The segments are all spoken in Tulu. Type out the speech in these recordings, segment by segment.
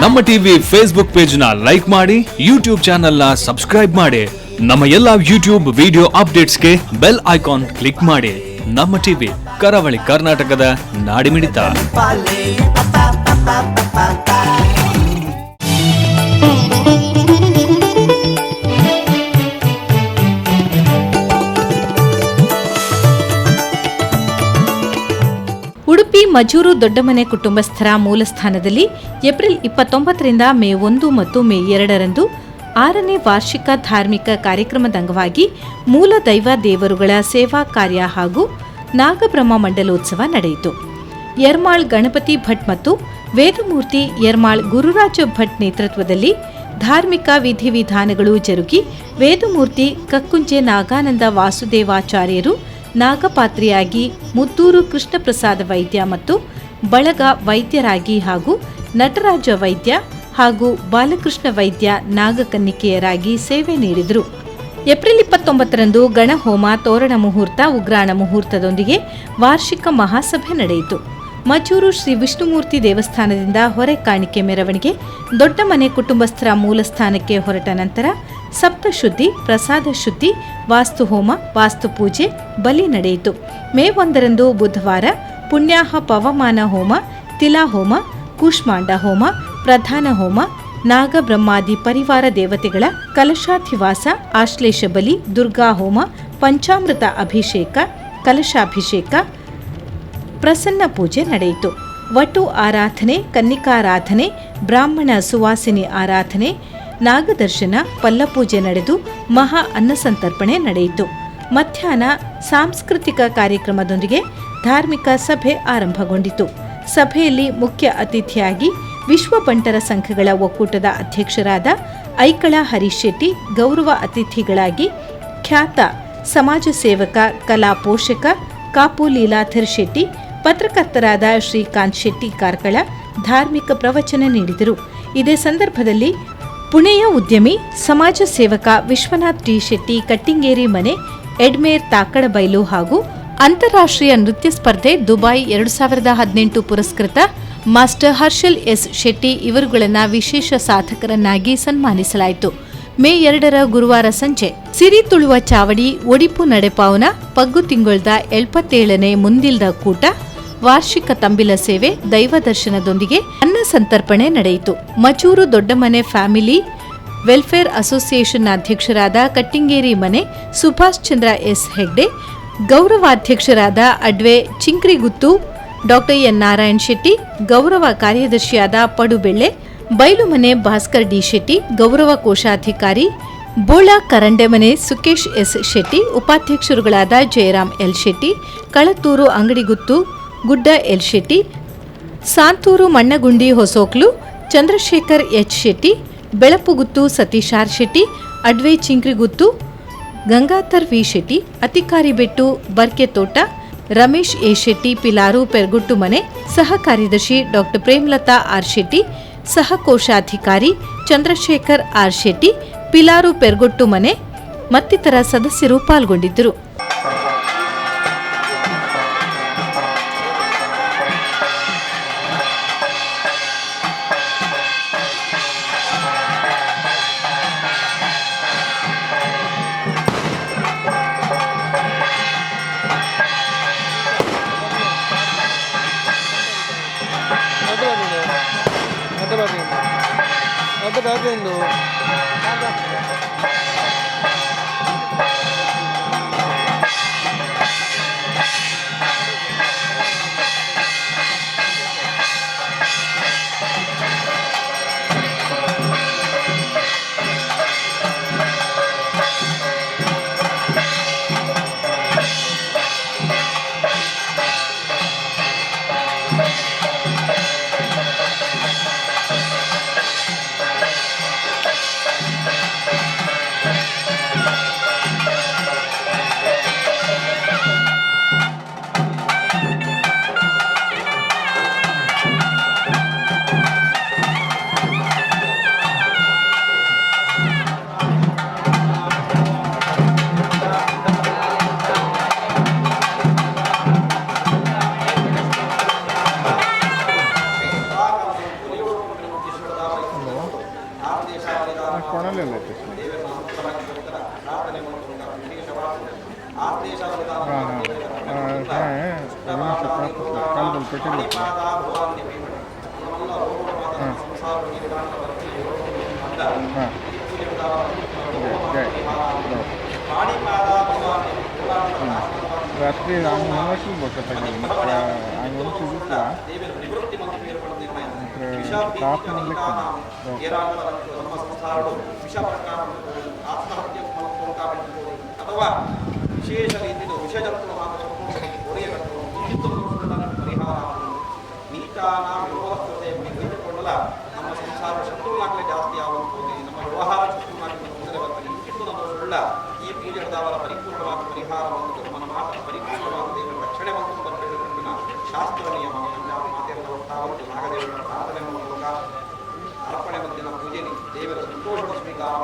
ನಮ್ಮ ಟಿವಿ ಫೇಸ್ಬುಕ್ ಪೇಜ್ ನ ಲೈಕ್ ಮಾಡಿ, ಯೂಟ್ಯೂಬ್ ಚಾನೆಲ್ ನ ಸಬ್ಸ್ಕ್ರೈಬ್ ಮಾಡಿ. ನಮ್ಮ ಎಲ್ಲಾ ಯೂಟ್ಯೂಬ್ ವಿಡಿಯೋ ಅಪ್ಡೇಟ್ಸ್ಗೆ ಬೆಲ್ ಐಕಾನ್ ಕ್ಲಿಕ್ ಮಾಡಿ. ನಮ್ಮ ಟಿವಿ, ಕರಾವಳಿ ಕರ್ನಾಟಕದ ನಾಡಿಮಿಡಿತ. ಉಡುಪಿ ಮಜೂರು ದೊಡ್ಡಮನೆ ಕುಟುಂಬಸ್ಥರ ಮೂಲಸ್ಥಾನದಲ್ಲಿ ಏಪ್ರಿಲ್ 29ರಿಂದ ಮೇ 1 ಮತ್ತು ಮೇ 2ರಂದು 6ನೇ ವಾರ್ಷಿಕ ಧಾರ್ಮಿಕ ಕಾರ್ಯಕ್ರಮದ ಅಂಗವಾಗಿ ಮೂಲ ದೈವ ದೇವರುಗಳ ಸೇವಾ ಕಾರ್ಯ ಹಾಗೂ ನಾಗಬ್ರಹ್ಮ ಮಂಡಲೋತ್ಸವ ನಡೆಯಿತು. ಯರ್ಮಾಳ್ ಗಣಪತಿ ಭಟ್ ಮತ್ತು ವೇದಮೂರ್ತಿ ಯರ್ಮಾಳ್ ಗುರುರಾಜ ಭಟ್ ನೇತೃತ್ವದಲ್ಲಿ ಧಾರ್ಮಿಕ ವಿಧಿವಿಧಾನಗಳು ಜರುಗಿ ವೇದಮೂರ್ತಿ ಕಕ್ಕುಂಜೆ ನಾಗಾನಂದ ವಾಸುದೇವಾಚಾರ್ಯರು ನಾಗಪಾತ್ರಿಯಾಗಿ, ಮುದ್ದೂರು ಕೃಷ್ಣಪ್ರಸಾದ ವೈದ್ಯ ಮತ್ತು ಬಳಗ ವೈದ್ಯರಾಗಿ ಹಾಗೂ ನಟರಾಜ ವೈದ್ಯ ಹಾಗೂ ಬಾಲಕೃಷ್ಣ ವೈದ್ಯ ನಾಗಕನ್ನಿಕೆಯರಾಗಿ ಸೇವೆ ನೀಡಿದರು. ಏಪ್ರಿಲ್ 29ರಂದು ಗಣಹೋಮ, ತೋರಣ ಮುಹೂರ್ತ, ಉಗ್ರಾಣ ಮುಹೂರ್ತದೊಂದಿಗೆ ವಾರ್ಷಿಕ ಮಹಾಸಭೆ ನಡೆಯಿತು. ಮಜೂರು ಶ್ರೀ ವಿಷ್ಣುಮೂರ್ತಿ ದೇವಸ್ಥಾನದಿಂದ ಹೊರೆ ಕಾಣಿಕೆ ಮೆರವಣಿಗೆ ದೊಡ್ಡ ಮನೆ ಕುಟುಂಬಸ್ಥರ ಮೂಲಸ್ಥಾನಕ್ಕೆ ಹೊರಟ ನಂತರ ಸಪ್ತಶುದ್ಧಿ, ಪ್ರಸಾದ ಶುದ್ಧಿ, ವಾಸ್ತುಹೋಮ, ವಾಸ್ತುಪೂಜೆ, ಬಲಿ ನಡೆಯಿತು. ಮೇ 1ರಂದು ಬುಧವಾರ ಪುಣ್ಯಾಹ ಪವಮಾನ ಹೋಮ, ತಿಲಾಹೋಮ, ಕೂಷ್ಮಾಂಡ ಹೋಮ, ಪ್ರಧಾನ ಹೋಮ, ನಾಗಬ್ರಹ್ಮಾದಿ ಪರಿವಾರ ದೇವತೆಗಳ ಕಲಶಾಧಿವಾಸ, ಆಶ್ಲೇಷ ಬಲಿ, ದುರ್ಗಾ ಹೋಮ, ಪಂಚಾಮೃತ ಅಭಿಷೇಕ, ಕಲಶಾಭಿಷೇಕ, ಪ್ರಸನ್ನ ಪೂಜೆ ನಡೆಯಿತು. ವಟು ಆರಾಧನೆ, ಕನ್ನಿಕಾರಾಧನೆ, ಬ್ರಾಹ್ಮಣ ಸುವಾಸಿನಿ ಆರಾಧನೆ, ನಾಗದರ್ಶನ, ಪಲ್ಲಪೂಜೆ ನಡೆದು ಮಹಾ ಅನ್ನಸಂತರ್ಪಣೆ ನಡೆಯಿತು. ಮಧ್ಯಾಹ್ನ ಸಾಂಸ್ಕೃತಿಕ ಕಾರ್ಯಕ್ರಮದೊಂದಿಗೆ ಧಾರ್ಮಿಕ ಸಭೆ ಆರಂಭಗೊಂಡಿತು. ಸಭೆಯಲ್ಲಿ ಮುಖ್ಯ ಅತಿಥಿಯಾಗಿ ವಿಶ್ವ ಬಂಟರ ಸಂಘಗಳ ಒಕ್ಕೂಟದ ಅಧ್ಯಕ್ಷರಾದ ಐಕಳ ಹರೀಶ್ ಶೆಟ್ಟಿ, ಗೌರವ ಅತಿಥಿಗಳಾಗಿ ಖ್ಯಾತ ಸಮಾಜ ಸೇವಕ, ಕಲಾ ಪೋಷಕ ಕಾಪು ಲೀಲಾಧರ್ ಶೆಟ್ಟಿ, ಪತ್ರಕರ್ತರಾದ ಶ್ರೀಕಾಂತ್ ಶೆಟ್ಟಿ ಕಾರ್ಕಳ ಧಾರ್ಮಿಕ ಪ್ರವಚನ ನೀಡಿದರು. ಇದೇ ಸಂದರ್ಭದಲ್ಲಿ ಪುಣೆಯ ಉದ್ಯಮಿ, ಸಮಾಜ ಸೇವಕ ವಿಶ್ವನಾಥ್ ಟಿ ಶೆಟ್ಟಿ ಕಟ್ಟಿಂಗೇರಿ ಮನೆ, ಎಡ್ಮೇರ್ ತಾಕಡಬೈಲು ಹಾಗೂ ಅಂತಾರಾಷ್ಟ್ರೀಯ ನೃತ್ಯ ಸ್ಪರ್ಧೆ ದುಬೈ 2018 ಪುರಸ್ಕೃತ ಮಾಸ್ಟರ್ ಹರ್ಷಲ್ ಎಸ್ ಶೆಟ್ಟಿ ಇವರುಗಳನ್ನು ವಿಶೇಷ ಸಾಧಕರನ್ನಾಗಿ ಸನ್ಮಾನಿಸಲಾಯಿತು. ಮೇ 2ರ ಗುರುವಾರ ಸಂಜೆ ಸಿರಿ ತುಳುವ ಚಾವಡಿ ಒಡಿಪು ನಡೆಪಾವನ ಪಗ್ಗು ತಿಂಗೊಳ್ದ 77ನೇ ಮುಂದಿಲ್ದ ಕೂಟ, ವಾರ್ಷಿಕ ತಂಬಿಲ ಸೇವೆ, ದೈವ ದರ್ಶನದೊಂದಿಗೆ ಅನ್ನ ಸಂತರ್ಪಣೆ ನಡೆಯಿತು. ಮಚೂರು ದೊಡ್ಡಮನೆ ಫ್ಯಾಮಿಲಿ ವೆಲ್ಫೇರ್ ಅಸೋಸಿಯೇಷನ್ನ ಅಧ್ಯಕ್ಷರಾದ ಕಟ್ಟಿಂಗೇರಿ ಮನೆ ಸುಭಾಷ್ ಚಂದ್ರ ಎಸ್ ಹೆಗ್ಡೆ, ಗೌರವಾಧ್ಯಕ್ಷರಾದ ಅಡ್ವೆ ಚಿಂಕ್ರಿಗುತ್ತು ಡಾಕ್ಟರ್ ಎನ್ ನಾರಾಯಣ್ ಶೆಟ್ಟಿ, ಗೌರವ ಕಾರ್ಯದರ್ಶಿಯಾದ ಪಡುಬೆಳ್ಳೆ ಬೈಲುಮನೆ ಭಾಸ್ಕರ್ ಡಿ ಶೆಟ್ಟಿ, ಗೌರವ ಕೋಶಾಧಿಕಾರಿ ಬೋಳ ಕರಂಡೆಮನೆ ಸುಕೇಶ್ ಎಸ್ ಶೆಟ್ಟಿ, ಉಪಾಧ್ಯಕ್ಷರುಗಳಾದ ಜಯರಾಮ್ ಎಲ್ ಶೆಟ್ಟಿ, ಕಳತ್ತೂರು ಅಂಗಡಿಗುತ್ತು ಗುಡ್ಡ ಎಲ್ ಶೆಟ್ಟಿ, ಸಾಂತೂರು ಮಣ್ಣಗುಂಡಿ ಹೊಸೋಕ್ಲು ಚಂದ್ರಶೇಖರ್ ಎಚ್ ಶೆಟ್ಟಿ, ಬೆಳಪುಗುತ್ತು ಸತೀಶ್ ಆರ್ ಶೆಟ್ಟಿ, ಅಡ್ವೆ ಚಿಂಕ್ರಿಗುತ್ತು ಗಂಗಾಧರ್ ವಿ ಶೆಟ್ಟಿ, ಅತಿಕಾರಿಬೆಟ್ಟು ಬರ್ಕೆತೋಟ ರಮೇಶ್ ಎ ಶೆಟ್ಟಿ, ಪಿಲಾರು ಪೆರ್ಗುಟ್ಟು ಮನೆ ಸಹ ಕಾರ್ಯದರ್ಶಿ ಡಾಕ್ಟರ್ ಪ್ರೇಮಲತಾ ಆರ್ ಶೆಟ್ಟಿ, ಸಹ ಕೋಶಾಧಿಕಾರಿ ಚಂದ್ರಶೇಖರ್ ಆರ್ ಶೆಟ್ಟಿ, ಪಿಲಾರು ಪೆರ್ಗೊಟ್ಟು ಮನೆ ಮತ್ತಿತರ ಸದಸ್ಯರು ಪಾಲ್ಗೊಂಡಿದ್ದರು. রাত্রে আমি মনে বসে থাকি আমি ವಿಶೇಷ ರೀತಿಯ ವಿಷಜಂತುವಾದ ನಮ್ಮ ಸಂಸಾರ ಶತ್ರುನಾಗಲೇ ಜಾಸ್ತಿ ಆಗುತ್ತದೆ, ನಮ್ಮ ವ್ಯವಹಾರ ಶತ್ರುನಾಗಲಿ ತೊಂದರೆ ಬರ್ತದೆ. ಇಂತಿಟ್ಟು ನಮ್ಮ ಈ ಪೂಜೆದಾವರ ಪರಿಪೂರ್ಣವಾದ ಪರಿಹಾರ ಮತ್ತು ನಮ್ಮ ಮಾತ್ರ ಪರಿಪೂರ್ಣವಾದ ದೇವರ ರಕ್ಷಣೆ ಮತ್ತು ಬರಬೇಕನ್ನ ಶಾಸ್ತ್ರ ನಿಯಮ ಮಾತೆಯರ ನಾಗದೇವರ ಪ್ರಾರ್ಥನೆ ಮೂಲಕ ಅರ್ಪಣೆ ಮಧ್ಯದ ಪೂಜೆ ದೇವರ ಸಂತೋಷದ ಸ್ವೀಕಾರ.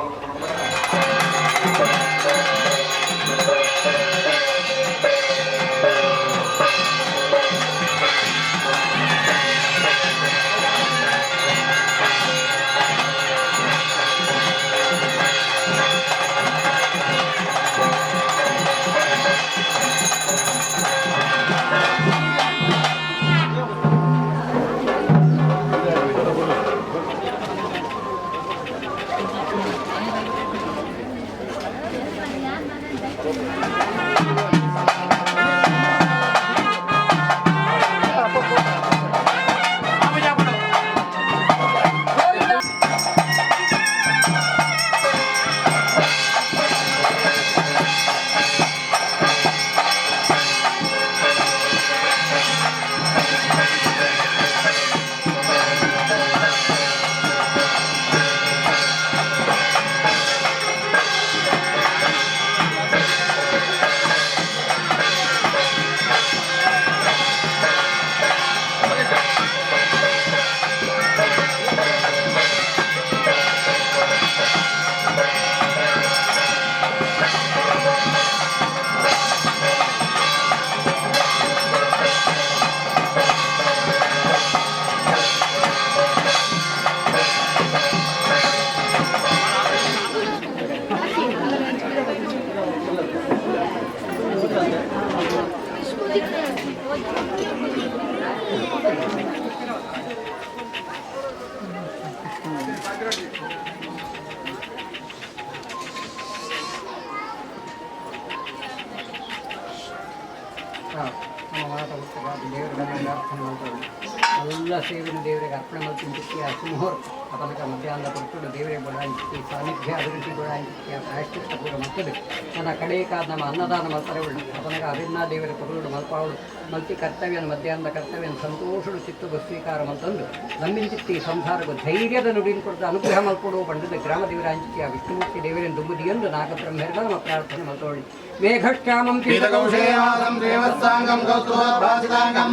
ಎಲ್ಲ ಸೇವಿನ ದೇವರಿಗೆ ಅರ್ಪಣೆ ಮಲ್ತಿಂಚಿತ್ಯ ಸುಮುಹೂರ್ತ ಅಪನಕ ಮಧ್ಯಾಹ್ನದ ಪೊರ್ತುಡು ದೇವರಿಗೆ ಬೋಡಾಂಚಿತ್ತಿ ಸಾನ್ನಿಧ್ಯ ಅಭಿವೃದ್ಧಿ ಬೋಡಾಂಚಿತ್ಯ ಪ್ರಾಯಶ್ಚಿತ್ತ ಪೂರ ಮಲ್ತದು ನನ್ನ ಕಡೆಯಕಾದ ನಮ್ಮ ಅನ್ನದಾನ ಮಲ್ತಾರೆ ಉಳ್ಳು ಅಪನಕ ಅಭಿನ್ನ ದೇವರ ಪೊರುಳು ಮಲ್ಪಾವಳು ಮಲ್ತಿ ಕರ್ತವ್ಯನ ಮಧ್ಯಾಹ್ನದ ಕರ್ತವ್ಯನ ಸಂತೋಷಡು ಚಿತ್ತ ಸ್ವೀಕಾರ ಮಲ್ತಂದು ನಮ್ಮಿಂಚಿತ್ತಿ ಸಂಸಾರಕ್ಕೂ ಧೈರ್ಯದ ನುಡಿನ ಕೊಡ್ತು ಅನುಗ್ರಹ ಮಲ್ಪಡು ಪಂಡದ ಗ್ರಾಮ ದೇವರಾಂಚಿತ್ಯ ವಿಷ್ಣುಮೂರ್ತಿ ದೇವರನ್ನು ದುಂಬುದಿಯಂದು ನಾಗಬ್ರಹ್ಮರ್ಗ ನಮ್ಮ ಪ್ರಾರ್ಥನೆ ಮಲ್ತೋಳಿ. ಮೇಘಶ್ಯಾಮಂ ಪೀತಕೌಶೇಯಾಸಂ ದೇವಸ್ಸಾಂಗಂ ಕೌಸ್ತುಭಾಸಿತಾಂಗಂ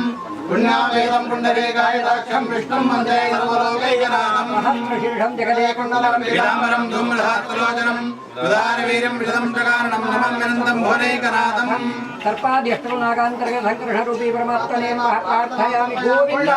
ಪುಣ್ಯಾವೇದಂ ಪುಂಡರೀಕಾಯದಾಕ್ಷಂ ವಿಷ್ಣುಂ ವಂದೇ ಸರ್ವಲೋಕೈಕನಾಥಂ ಸಹಸ್ರಶೀರ್ಷಂ ಜಗದೇ ಕುಂಡಲಂ ಪೀತಾಂಬರಂ ಧೂಮ್ರಧಾತುಲೋಚನಂ ಉದಾರವೀರ್ಯಂ ವಿಷದಂ ಪ್ರಕಾರಣಂ ನಮಮ್ಯನಂದಂ ಭುವನೈಕನಾಥಂ ಸರ್ಪಾದ್ಯಷ್ಟೋ ನಾಗಾಂತರ್ಗ ಸಂಕರ್ಷರೂಪಿ ಪರಮಾತ್ಮನೇ ನಮಃ ಪ್ರಾರ್ಥಯಾಮಿ. ಗೋವಿಂದ.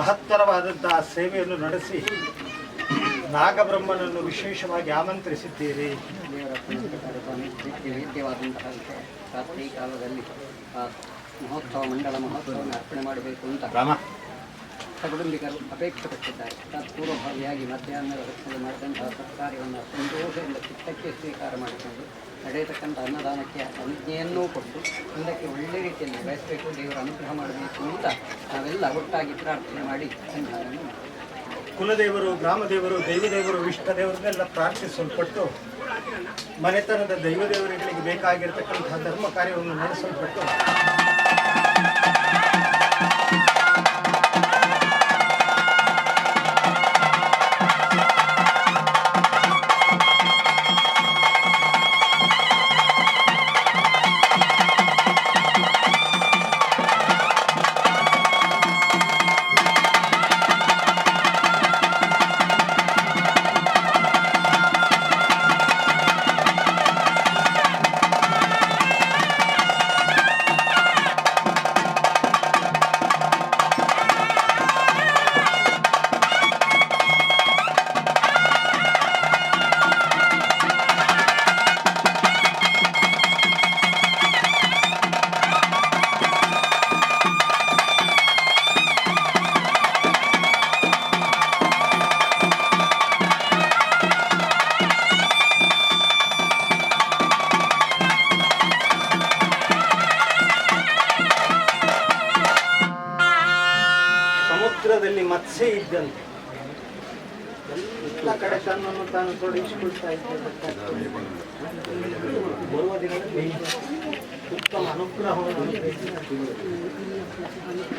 ಮಹತ್ತರವಾದಂತಹ ಸೇವೆಯನ್ನು ನಡೆಸಿ ನಾಗಬ್ರಹ್ಮನನ್ನು ವಿಶೇಷವಾಗಿ ಆಮಂತ್ರಿಸಿದ್ದೀರಿ. ದೇವರ ವೇದ್ಯವಾದಂತಹ ವಿಷಯ ರಾತ್ರಿ ಕಾಲದಲ್ಲಿ ಆ ಮಹೋತ್ಸವ ಮಂಡಲ ಮಹೋತ್ಸವವನ್ನು ಅರ್ಪಣೆ ಮಾಡಬೇಕು ಅಂತ ಸಕುಟುಂಬಿಕರು ಅಪೇಕ್ಷೆ ಪಟ್ಟಿದ್ದಾರೆ. ತತ್ಪೂರ್ವಭಾವಿಯಾಗಿ ಮಧ್ಯಾಹ್ನದ ಹೊತ್ತಿನಲ್ಲಿ ಮಾಡಿದಂತಹ ಸತ್ಕಾರ್ಯವನ್ನು ಸಂತೋಷದಿಂದ ಚಿತ್ತಕ್ಕೆ ಸ್ವೀಕಾರ ಮಾಡಿಕೊಂಡು ನಡೆಯತಕ್ಕಂಥ ಅನ್ನದಾನಕ್ಕೆ ಅನುಜ್ಞೆಯನ್ನೂ ಕೊಟ್ಟು ಮುಂದಕ್ಕೆ ಒಳ್ಳೆ ರೀತಿಯಲ್ಲಿ ಬಯಸಬೇಕು, ದೇವರ ಅನುಗ್ರಹ ಮಾಡಬೇಕು ಅಂತ ನಾವೆಲ್ಲ ಒಟ್ಟಾಗಿ ಪ್ರಾರ್ಥನೆ ಮಾಡಿ ಸಂಧಾನವನ್ನು ಮಾಡ್ತೀವಿ. ಕುಲದೇವರು, ಗ್ರಾಮದೇವರು, ದೈವದೇವರು, ಇಷ್ಟ ದೇವರನ್ನೆಲ್ಲ ಪ್ರಾರ್ಥಿಸಲ್ಪಟ್ಟು ಮನೆತನದ ದೈವದೇವರುಗಳಿಗೆ ಬೇಕಾಗಿರತಕ್ಕಂತಹ ಧರ್ಮ ಕಾರ್ಯವನ್ನು ನಡೆಸಲ್ಪಟ್ಟು ಸಮುದ್ರದಲ್ಲಿ ಮತ್ಸ್ಯ ಇದ್ದಂತೆ ಎಲ್ಲ ಕಡೆ ತನ್ನನ್ನು ತಾನು ತೊಡಗಿಸಿಕೊಳ್ತಾ ಇದ್ದ. ಬರುವ ದಿನಗಳಲ್ಲಿ ಉತ್ತಮ ಅನುಗ್ರಹವನ್ನು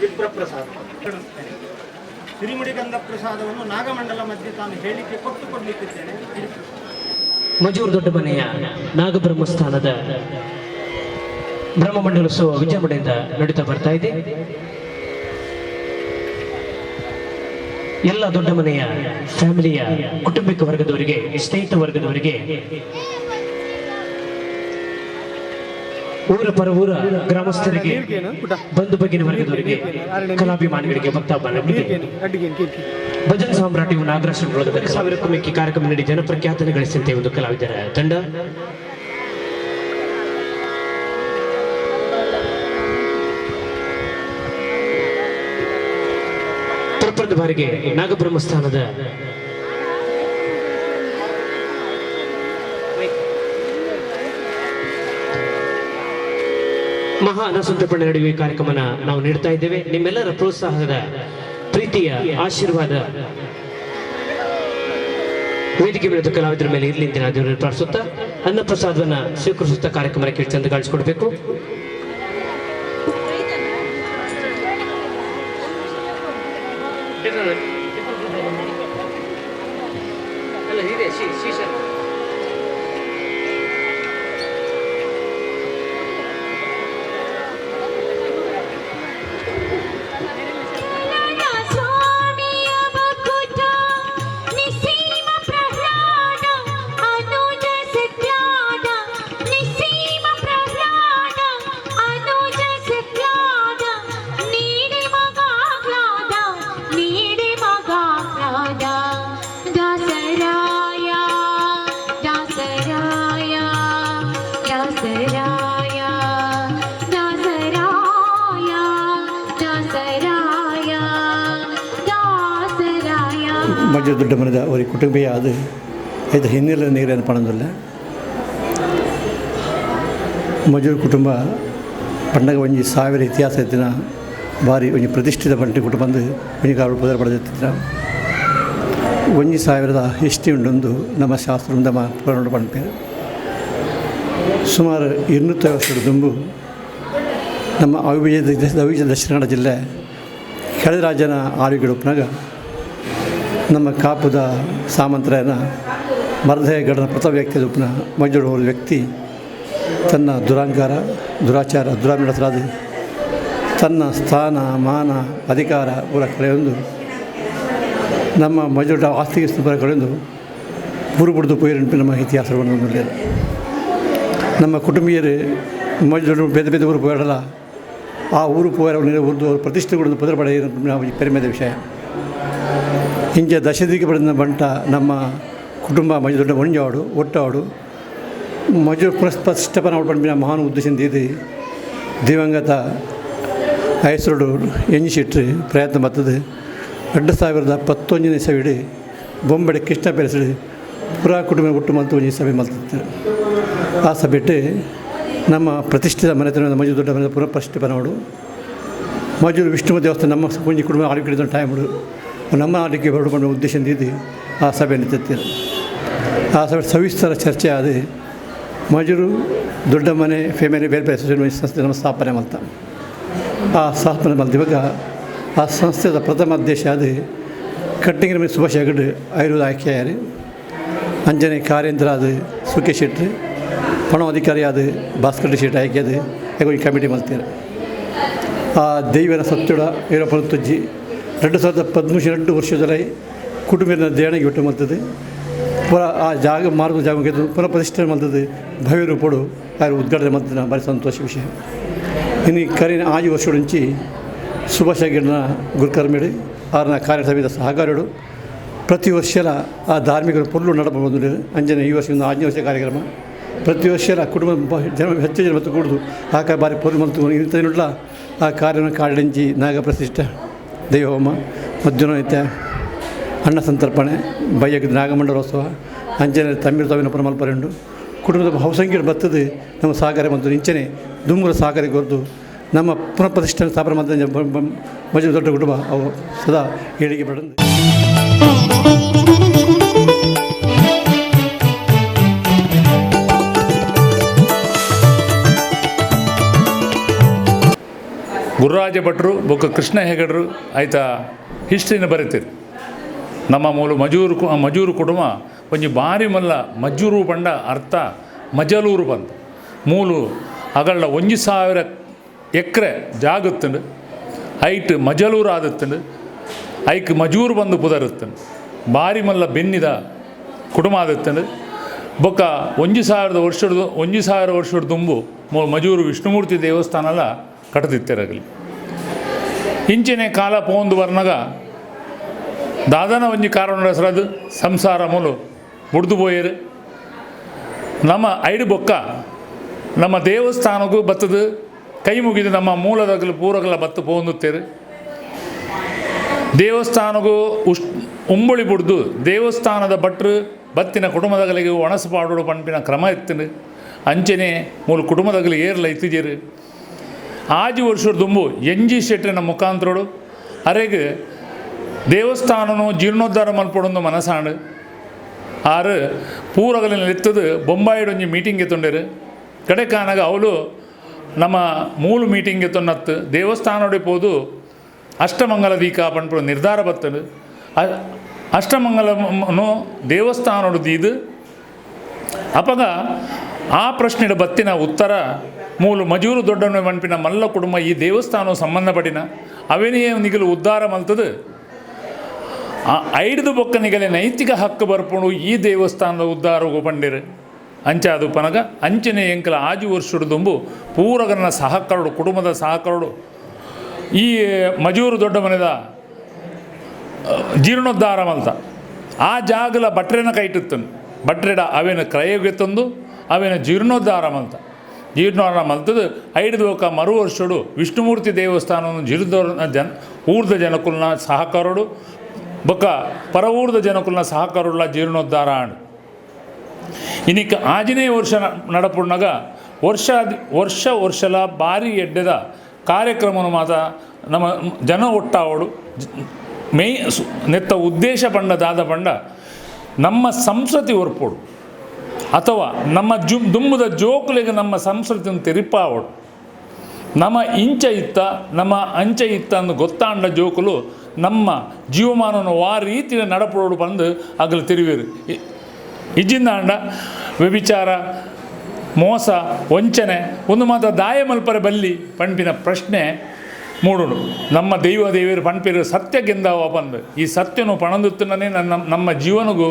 ವಿಪ್ರಪ್ರಸಾದ ಸಿರಿಮುಡಿಗಂಧ ಪ್ರಸಾದವನ್ನು ನಾಗಮಂಡಲ ಮಧ್ಯೆ ತಾನು ಹೇಳಿಕೆ ಕೊಟ್ಟು ಕೊಡಲಿಕ್ಕಿದ್ದೇನೆ. ಮಜೂರು ದೊಡ್ಡ ಮನೆಯ ನಾಗಬ್ರಹ್ಮಸ್ಥಾನದ ಬ್ರಹ್ಮಮಂಡಲೋತ್ಸವ ವಿಜೃಂಭಣೆಯಿಂದ ನಡೀತಾ ಬರ್ತಾ ಇದೆ. ಎಲ್ಲ ದೊಡ್ಡ ಮನೆಯ ಫ್ಯಾಮಿಲಿಯ ಕುಟುಂಬಿಕ ವರ್ಗದವರಿಗೆ, ಸ್ನೇಹಿತ ವರ್ಗದವರಿಗೆ, ಊರ ಪರವೂರ ಗ್ರಾಮಸ್ಥರಿಗೆ, ಬಂಧು ಬಗ್ಗಿನ ವರ್ಗದವರಿಗೆ, ಕಲಾಭಿಮಾನಿಗಳಿಗೆ, ಭಕ್ತಾಭಿಮಾನಿಗಳಿಗೆ ಭಜನ್ ಸಾಮ್ರಾಟ್ ಇವು ನಾಗರಾಜ್ 1000ಕ್ಕೂ ಮಿಕ್ಕಿ ಕಾರ್ಯಕ್ರಮ ನೀಡಿ ಜನಪ್ರಖ್ಯಾತನ ಗಳಿಸಿದಂತೆ ಒಂದು ಕಲಾವಿದರ ತಂಡ. ಪ್ರಪ್ರಥಮ ಬಾರಿಗೆ ನಾಗಬ್ರಹ್ಮಸ್ಥಾನದ ಮಹಾ ಅನ್ನಸಂತರ್ಪಣೆ ನಡುವೆ ಕಾರ್ಯಕ್ರಮನ ನಾವು ನೀಡ್ತಾ ಇದ್ದೇವೆ. ನಿಮ್ಮೆಲ್ಲರ ಪ್ರೋತ್ಸಾಹದ ಪ್ರೀತಿಯ ಆಶೀರ್ವಾದ ವೇದಿಕೆ ಮೇಲೆ ಕಲಾವಿದರ ಮೇಲೆ ಇರಲಿ ಅಂತ ನಾವು ದೇವರನ್ನು ಪ್ರಾರ್ಥಿಸುತ್ತಾ ಅನ್ನಪ್ರಸಾದವನ್ನ ಸ್ವೀಕರಿಸುತ್ತಾ ಕಾರ್ಯಕ್ರಮಕ್ಕೆ ಚಂದ ಕಾಣಿಸಿಕೊಡ್ಬೇಕು. ಮಜ್ಜು ದೊಡ್ಡ ಮನೆದ ಅವರಿಗೆ ಕುಟುಂಬೀಯ ಅದು ಇದು ಹಿನ್ನೆಲೆ ನೀರೇನು ಪಣಂದಿಲ್ಲ. ಮಜೂರು ಕುಟುಂಬ ಪಂಡಗ ಒಂಜಿ ಸಾವಿರ ಇತಿಹಾಸ ಇತ್ತಿನ ಭಾರಿ ಒಂಜಿ ಪ್ರತಿಷ್ಠಿತ ಬಂಟಿ ಕುಟುಂಬ ಅಂದು ಒಂಜಿ ಕಾಲು ಪುದರ್ ಪಡೆದಿತ್ತಿನ 1000 ಹಿಸ್ಟ್ರಿ ಉಂಡೊಂದು ನಮ್ಮ ಶಾಸ್ತ್ರ ನಮ್ಮ ಪುರಾಣ ಪಂಪೇರು. ಸುಮಾರು 250 ವರ್ಷದ ದುಂಬು ನಮ್ಮ ಅವಿಭಜಿತ ದಕ್ಷಿಣ ಕನ್ನಡ ಜಿಲ್ಲೆ ಕೆಳರಾಜನ ಆಳ್ವಿಕೆ ನಮ್ಮ ಕಾಪುದ ಸಾಮಂತರಾಯನ ಮರದಯ ಗಡನ ಪ್ರಥಮ ವ್ಯಕ್ತಿ ಉಪನ ಮಂಜೂರು ವ್ಯಕ್ತಿ ತನ್ನ ದುರಾಂಕಾರ ದುರಾಚಾರ ದುರಾಮಿಡತರಾದ ತನ್ನ ಸ್ಥಾನ ಮಾನ ಅಧಿಕಾರ ಪೂರ ಕಳೆಯೊಂದು ನಮ್ಮ ಮಜೂರ ಆಸ್ತಿಗೆ ಪೂರ ಕಳೆಯೊಂದು ಪೂರು ಬುಡ್ದು ಪೋಯಿರಂಟು ನಮ್ಮ ಇತಿಹಾಸವನ್ನು ನಮ್ಮ ಕುಟುಂಬೀಯರು ಮಜೂರು ಬೇರೆ ಬೇರೆ ಊರು ಪೋಯಡಲ್ಲ. ಆ ಊರು ಪೋಯರ ಊರ್ದು ಪ್ರತಿಷ್ಠೆಗಳು ಪುದರ್ ಪಡೆಯ ಪೆರುಮೆದ ವಿಷಯ. ಇಂಚ ದಶದಿಗೆ ಪಡೆದ ಬಂಟ ನಮ್ಮ ಕುಟುಂಬ ಮಜು ದೊಡ್ಡ ಒಂಜಾಡು ಒಟ್ಟಾಡು ಮಜು ಪ್ರತಿಷ್ಠಾಪನೆ ಪಂಪಿನ ಮಹಾನ್ ಉದ್ದೇಶ ಇದು ದಿವಂಗತ ಐಸರುಡು ಎಂಜಿ ಶೆಟ್ಟಿ ಪ್ರಯತ್ನ ಬರ್ತದೆ. 2019ನೇ ಇಸವಿಡು ಬೊಂಬಡೆ ಕೃಷ್ಣ ಪೆರಸಡು ಪುರಾ ಕುಟುಂಬ ಒಟ್ಟು ಮಲ್ತು ಒಂಜಿ ಸಭೆ ಮಲ್ತಿತ್ತು. ಆ ಸಭೆಟ್ಟು ನಮ್ಮ ಪ್ರತಿಷ್ಠಿತ ಮನೆತನದ ಮಜು ದೊಡ್ಡ ಮನೆ ಪುನಃ ಪ್ರತಿಷ್ಠಾಪನೆ ಮಜೂರು ವಿಷ್ಣು ದೇವಸ್ಥಾನ ನಮ್ಮ ಒಂಜಿ ಕುಟುಂಬ ಆಳ್ವಿಕೆ ಟೈಮ್ ನಮ್ಮ ಆಳ್ವಿಕೆ ಹೊರಡುಕೊಂಡ ಉದ್ದೇಶ ಇದು ಆ ಸಭೆಯನ್ನು ತೆತ್ತಿರು. ಆ ಸಭೆ ಸವಿಸ್ತಾರ ಚರ್ಚೆ ಆದ ಮಜೂರು ದೊಡ್ಡ ಮನೆ ಫ್ಯಾಮಿಲಿ ವೆಲ್ಫೇರ್ ಅಸೋಸಿಯೇಷನ್ ಸಂಸ್ಥೆ ನಮ್ಮ ಸ್ಥಾಪನೆ ಮಲ್ತ. ಆ ಸ್ಥಾಪನೆ ಮಲ್ತ ಆ ಸಂಸ್ಥೆಯ ಪ್ರಥಮ ಉದ್ದೇಶ ಅದು ಕಟ್ಟಿಂಗಿನ ಮೇಲೆ ಸುಭಾಷ್ ಹೆಗಡೆ ಆಯುರ್ವೇದ ಆಯ್ಕೆಯಾರು, ಅಂಜನೆ ಕಾರ್ಯಂತರ ಅದು ಸುಖೇಶ್ ಶೆಟ್ಟಿ, ಪಣ ಅಧಿಕಾರಿ ಅದು ಭಾಸ್ಕರ್ ಶೆಟ್ಟಿ ಆಯ್ಕೆ ಅದು ಈ ಕಮಿಟಿ ಮಲ್ತಾರೆ. ಆ ದೈವನ ಸತ್ಯುಡ ವೀರಪ್ಪನ ತುಜ್ಜಿ 2013 2 ವರ್ಷದಲ್ಲಿ ಕುಟುಂಬದ ದೇಣಿಗೆ ಒಟ್ಟು ಮಲ್ತದೆ. ಪುನಃ ಆ ಜಾಗ ಮಾರ್ಗ ಜಾಗ ಪುನಃ ಪ್ರತಿಷ್ಠೆ ಮಲ್ತದೆ ಭವ್ಯ ರೂಪಡು ಯಾರು ಉದ್ಘಾಟನೆ ಮಲ್ತದೆ. ಭಾರಿ ಸಂತೋಷ ವಿಷಯ. ಇನ್ನು ಕರಿನ 5 ವರ್ಷ నుంచి ಸುಭಾಷ್ ಹೆಗಡೆನ ಗುರುಕರ್ಮಿಡು ಆರನ ಕಾರ್ಯಸಭೆಯ ಸಹಕಾರಿಗಳು ಪ್ರತಿ ವರ್ಷಲ ಆ ಧಾರ್ಮಿಕರು ಪೊರ್ಲು ನಡಪ ಬಂದು ಅಂಜನೆ ಈ ವರ್ಷ 5ನೇ ವರ್ಷ ಕಾರ್ಯಕ್ರಮ ಪ್ರತಿ ವರ್ಷ ಕುಟುಂಬ ಜನ ಹೆಚ್ಚು ಜನ ಮತ್ತು ಕೂಡುದು ಆ ಬಾರಿ ಪೊರ್ಲು ಮಲ್ತು ಇಂಥ ಆ ಕಾರ್ಯವನ್ನು ಕಾಡಂಚಿ ನಾಗಪ್ರತಿಷ್ಠೆ ದೈವಹೋಮ ಮಧ್ಯಾಹ್ನ ಅನ್ನ ಸಂತರ್ಪಣೆ ಬಯ್ಯಕ್ಕೆ ನಾಗಮಂಡಲೋತ್ಸವ ಅಂಜನೆ ತಮ್ಮಿರು ತವಿನ ಪುನಮಲ್ಪರೆಂಡು ಕುಟುಂಬದ ಬಹುಸಂಖ್ಯೆ ಬರ್ತದೆ. ನಮ್ಮ ಸಹಕಾರ ಮತ್ತು ಇಂಚನೆ ದುಂಗುರ ಸಹಕಾರ ಕೊರತು ನಮ್ಮ ಪುನಃ ಪ್ರತಿಷ್ಠಾನ ಸ್ಥಾಪನೆ ಮಾಡಿದ ಮಜು ದೊಡ್ಡ ಕುಟುಂಬ ಅವು ಸದಾ ಏಳಿಗೆ ಬಡಂದು. ಗುರುರಾಜ ಭಟ್ರು ಬೊಕ್ಕ ಕೃಷ್ಣ ಹೆಗಡರು ಆಯ್ತಾ ಹಿಸ್ಟ್ರಿನ ಬರೀತೀರಿ. ನಮ್ಮ ಮೂಲ ಮಜೂರು ಕುಟುಂಬ ಒಂಜಿ ಬಾರಿ ಮಲ್ಲ ಮಜ್ಜೂರು ಪಂಡ ಅರ್ಥ ಮಜಲೂರು ಬಂತು ಮೂಲು ಅಗಳ್ಳ 1000 ಎಕರೆ ಜಾಗತ್ತಂಡು ಐಟ್ ಮಜಲೂರು ಆದತ್ತಂಡು ಐಕ್ ಮಜೂರು ಬಂದು ಪುದರುತ್ತಂಡು ಬಾರಿ ಮಲ್ಲ ಬೆನ್ನಿದ ಕುಟುಂಬ ಆದತ್ತಂಡು ಬೊಕ್ಕ 1000 ವರ್ಷದ ದುಂಬು ಮಜೂರು ವಿಷ್ಣುಮೂರ್ತಿ ದೇವಸ್ಥಾನಲ ಕಟ್ಟದಿತ್ತಿರಗಲಿ. ಇಂಚಿನ ಕಾಲ ಪೋಂದು ಬರ್ನಗ ದಾದನ ಒಂಜಿ ಕಾರಣ ಹೆಸರದು ಸಂಸಾರ ಮೂಲು ಬುಡ್ದು ಪೋಯರು. ನಮ್ಮ ಐಡು ಬೊಕ್ಕ ನಮ್ಮ ದೇವಸ್ಥಾನಕ್ಕೂ ಬತ್ತದು ಕೈ ಮುಗಿದು ನಮ್ಮ ಮೂಲದಗಲು ಪೂರಗಲ ಬತ್ತು ಪೋಂದುತ್ತೇರು. ದೇವಸ್ಥಾನಕ್ಕೂ ಉಂಬುಳಿ ಬುಡ್ದು ದೇವಸ್ಥಾನದ ಭಟ್ರು ಬತ್ತಿನ ಕುಟುಂಬದಗಲಿಗೆ ಒಣಸು ಪಾಡೋಡು ಪಂಪಿನ ಕ್ರಮ ಇತ್ತು. ಅಂಚನೆ ಮೂಲ ಕುಟುಂಬದಗಲು ಏರ್ಲ ಇತ್ತಿಜೇರು. 5 ವರ್ಷದ ದುಂಬು ಎಂಜಿ ಶೆಟ್ಟರಿನ ಮುಖಾಂತರೋಡು ಅರೆಗೆ ದೇವಸ್ಥಾನನು ಜೀರ್ಣೋದ್ಧಾರ ಮಲ್ಪಡೊಂದು ಮನಸಾಂಡು ಆರು ಪೂರಗಲಿನ ಎತ್ತದು ಬೊಂಬಾಯಿಡೊಂಜಿ ಮೀಟಿಂಗ್ ಎತ್ತೊಂಡೇರು. ಕಡೆ ಕಾನಾಗ ಅವಳು ನಮ್ಮ ಮೂಲ ಮೀಟಿಂಗ್ ಎತ್ತೊನ್ನತ್ತು ದೇವಸ್ಥಾನೋಡಿ ಪೋದು ಅಷ್ಟಮಂಗಲ ದೀಕ ಪಂಪು ನಿರ್ಧಾರ ಬತ್ತದು. ಅಷ್ಟಮಂಗಲನು ದೇವಸ್ಥಾನೋಡು ದೀದು ಅಪಗ ಆ ಪ್ರಶ್ನೆಯ ಬತ್ತಿನ ಉತ್ತರ ಮೂಲು ಮಜೂರು ದೊಡ್ಡನ ಮನ್ಪಿನ ಮಲ್ಲ ಕುಟುಂಬ ಈ ದೇವಸ್ಥಾನ ಸಂಬಂಧಪಡಿನ ಅವೆನೇ ನಿಗಲು ಉದ್ಧಾರ ಮಲ್ತದು. ಆ ಐದು ಬೊಕ್ಕ ನಿಗಲೆ ನೈತಿಕ ಹಕ್ಕು ಬರ್ಪುಣು ಈ ದೇವಸ್ಥಾನದ ಉದ್ಧಾರಗೂ ಪಂಡಿರು. ಅಂಚಾದು ಪನಗ ಅಂಚನೆ ಎಂಕಲ 5 ವರ್ಷದ ದುಂಬು ಪೂರಗನ ಸಹಕರಡು ಕುಟುಂಬದ ಸಹಕರಡು ಈ ಮಜೂರು ದೊಡ್ಡ ಮನೆದ ಜೀರ್ಣೋದ್ಧಾರ ಮಲ್ತ ಆ ಜಾಗಲ ಬಟ್ರೆನ ಕೈಟಿತ್ತನು ಬಟ್ರೆಡ ಅವೇನ ಕ್ರಯಗೆ ತಂದು ಅವೇನ ಜೀರ್ಣೋದ್ಧಾರ ಮಲ್ತ ಜೀರ್ಣೋದ್ಧಾರ ಮಲ್ತದು ಐದು ಬೊಕ್ಕ ಮರು ವರ್ಷಡು ವಿಷ್ಣುಮೂರ್ತಿ ದೇವಸ್ಥಾನವನ್ನು ಜೀರ್ಣೋದ್ಧಾರ ಜನ ಊರ್ದ ಜನಕುಲ್ನ ಸಹಕಾರಡು ಬೊಕ್ಕ ಪರ ಊರ್ದ ಜನಕುಲ್ನ ಸಹಕಾರುಳ್ಳ ಜೀರ್ಣೋದ್ಧಾರ ಆಂಡ್. ಇನ್ನಿಕ್ಕ 5ನೇ ವರ್ಷ ನಡಪುಣ್ಣಗ ವರ್ಷ ವರ್ಷ ವರ್ಷಲ ಭಾರಿ ಎಡ್ಡೆದ ಕಾರ್ಯಕ್ರಮನು ಮಾತ ನಮ್ಮ ಜನ ಒಟ್ಟಾವಡು ಮೇಯ್ ನೆತ್ತ ಉದ್ದೇಶ ಪಂಡ ದಾದ ಪಂಡ ನಮ್ಮ ಸಂಸ್ಕೃತಿ ಒರ್ಪೋಡು ಅಥವಾ ನಮ್ಮ ದುಂಬುದ ಜೋಕುಲಿಗೆ ನಮ್ಮ ಸಂಸ್ಕೃತಿಯನ್ನು ತೆರಿಪಾವಡು. ನಮ್ಮ ಇಂಚ ಇತ್ತ ನಮ್ಮ ಅಂಚ ಇತ್ತ ಅಂದು ಗೊತ್ತಾಂಡ ಜೋಕುಲು ನಮ್ಮ ಜೀವಮಾನವನ್ನು ಆ ರೀತಿಯ ನಡಪಡೋಡು ಬಂದು ಅಗಲು ತಿರುವಿರು. ಇಜ್ಜಿಂದಾಂಡ ವ್ಯಭಿಚಾರ ಮೋಸ ವಂಚನೆ ಒಂದು ಮಾತ್ರ ದಾಯ ಮಲ್ಪರೆ ಬಲ್ಲಿ ಪಂಪಿನ ಪ್ರಶ್ನೆ ಮೂಡುಡು. ನಮ್ಮ ದೈವ ದೇವಿಯರು ಪಂಪಿರು ಸತ್ಯ ಗೆಂದವ ಬಂದು ಈ ಸತ್ಯನು ಪಣಂದುತ್ತನೇ ನನ್ನ ನಮ್ಮ ಜೀವನಗೂ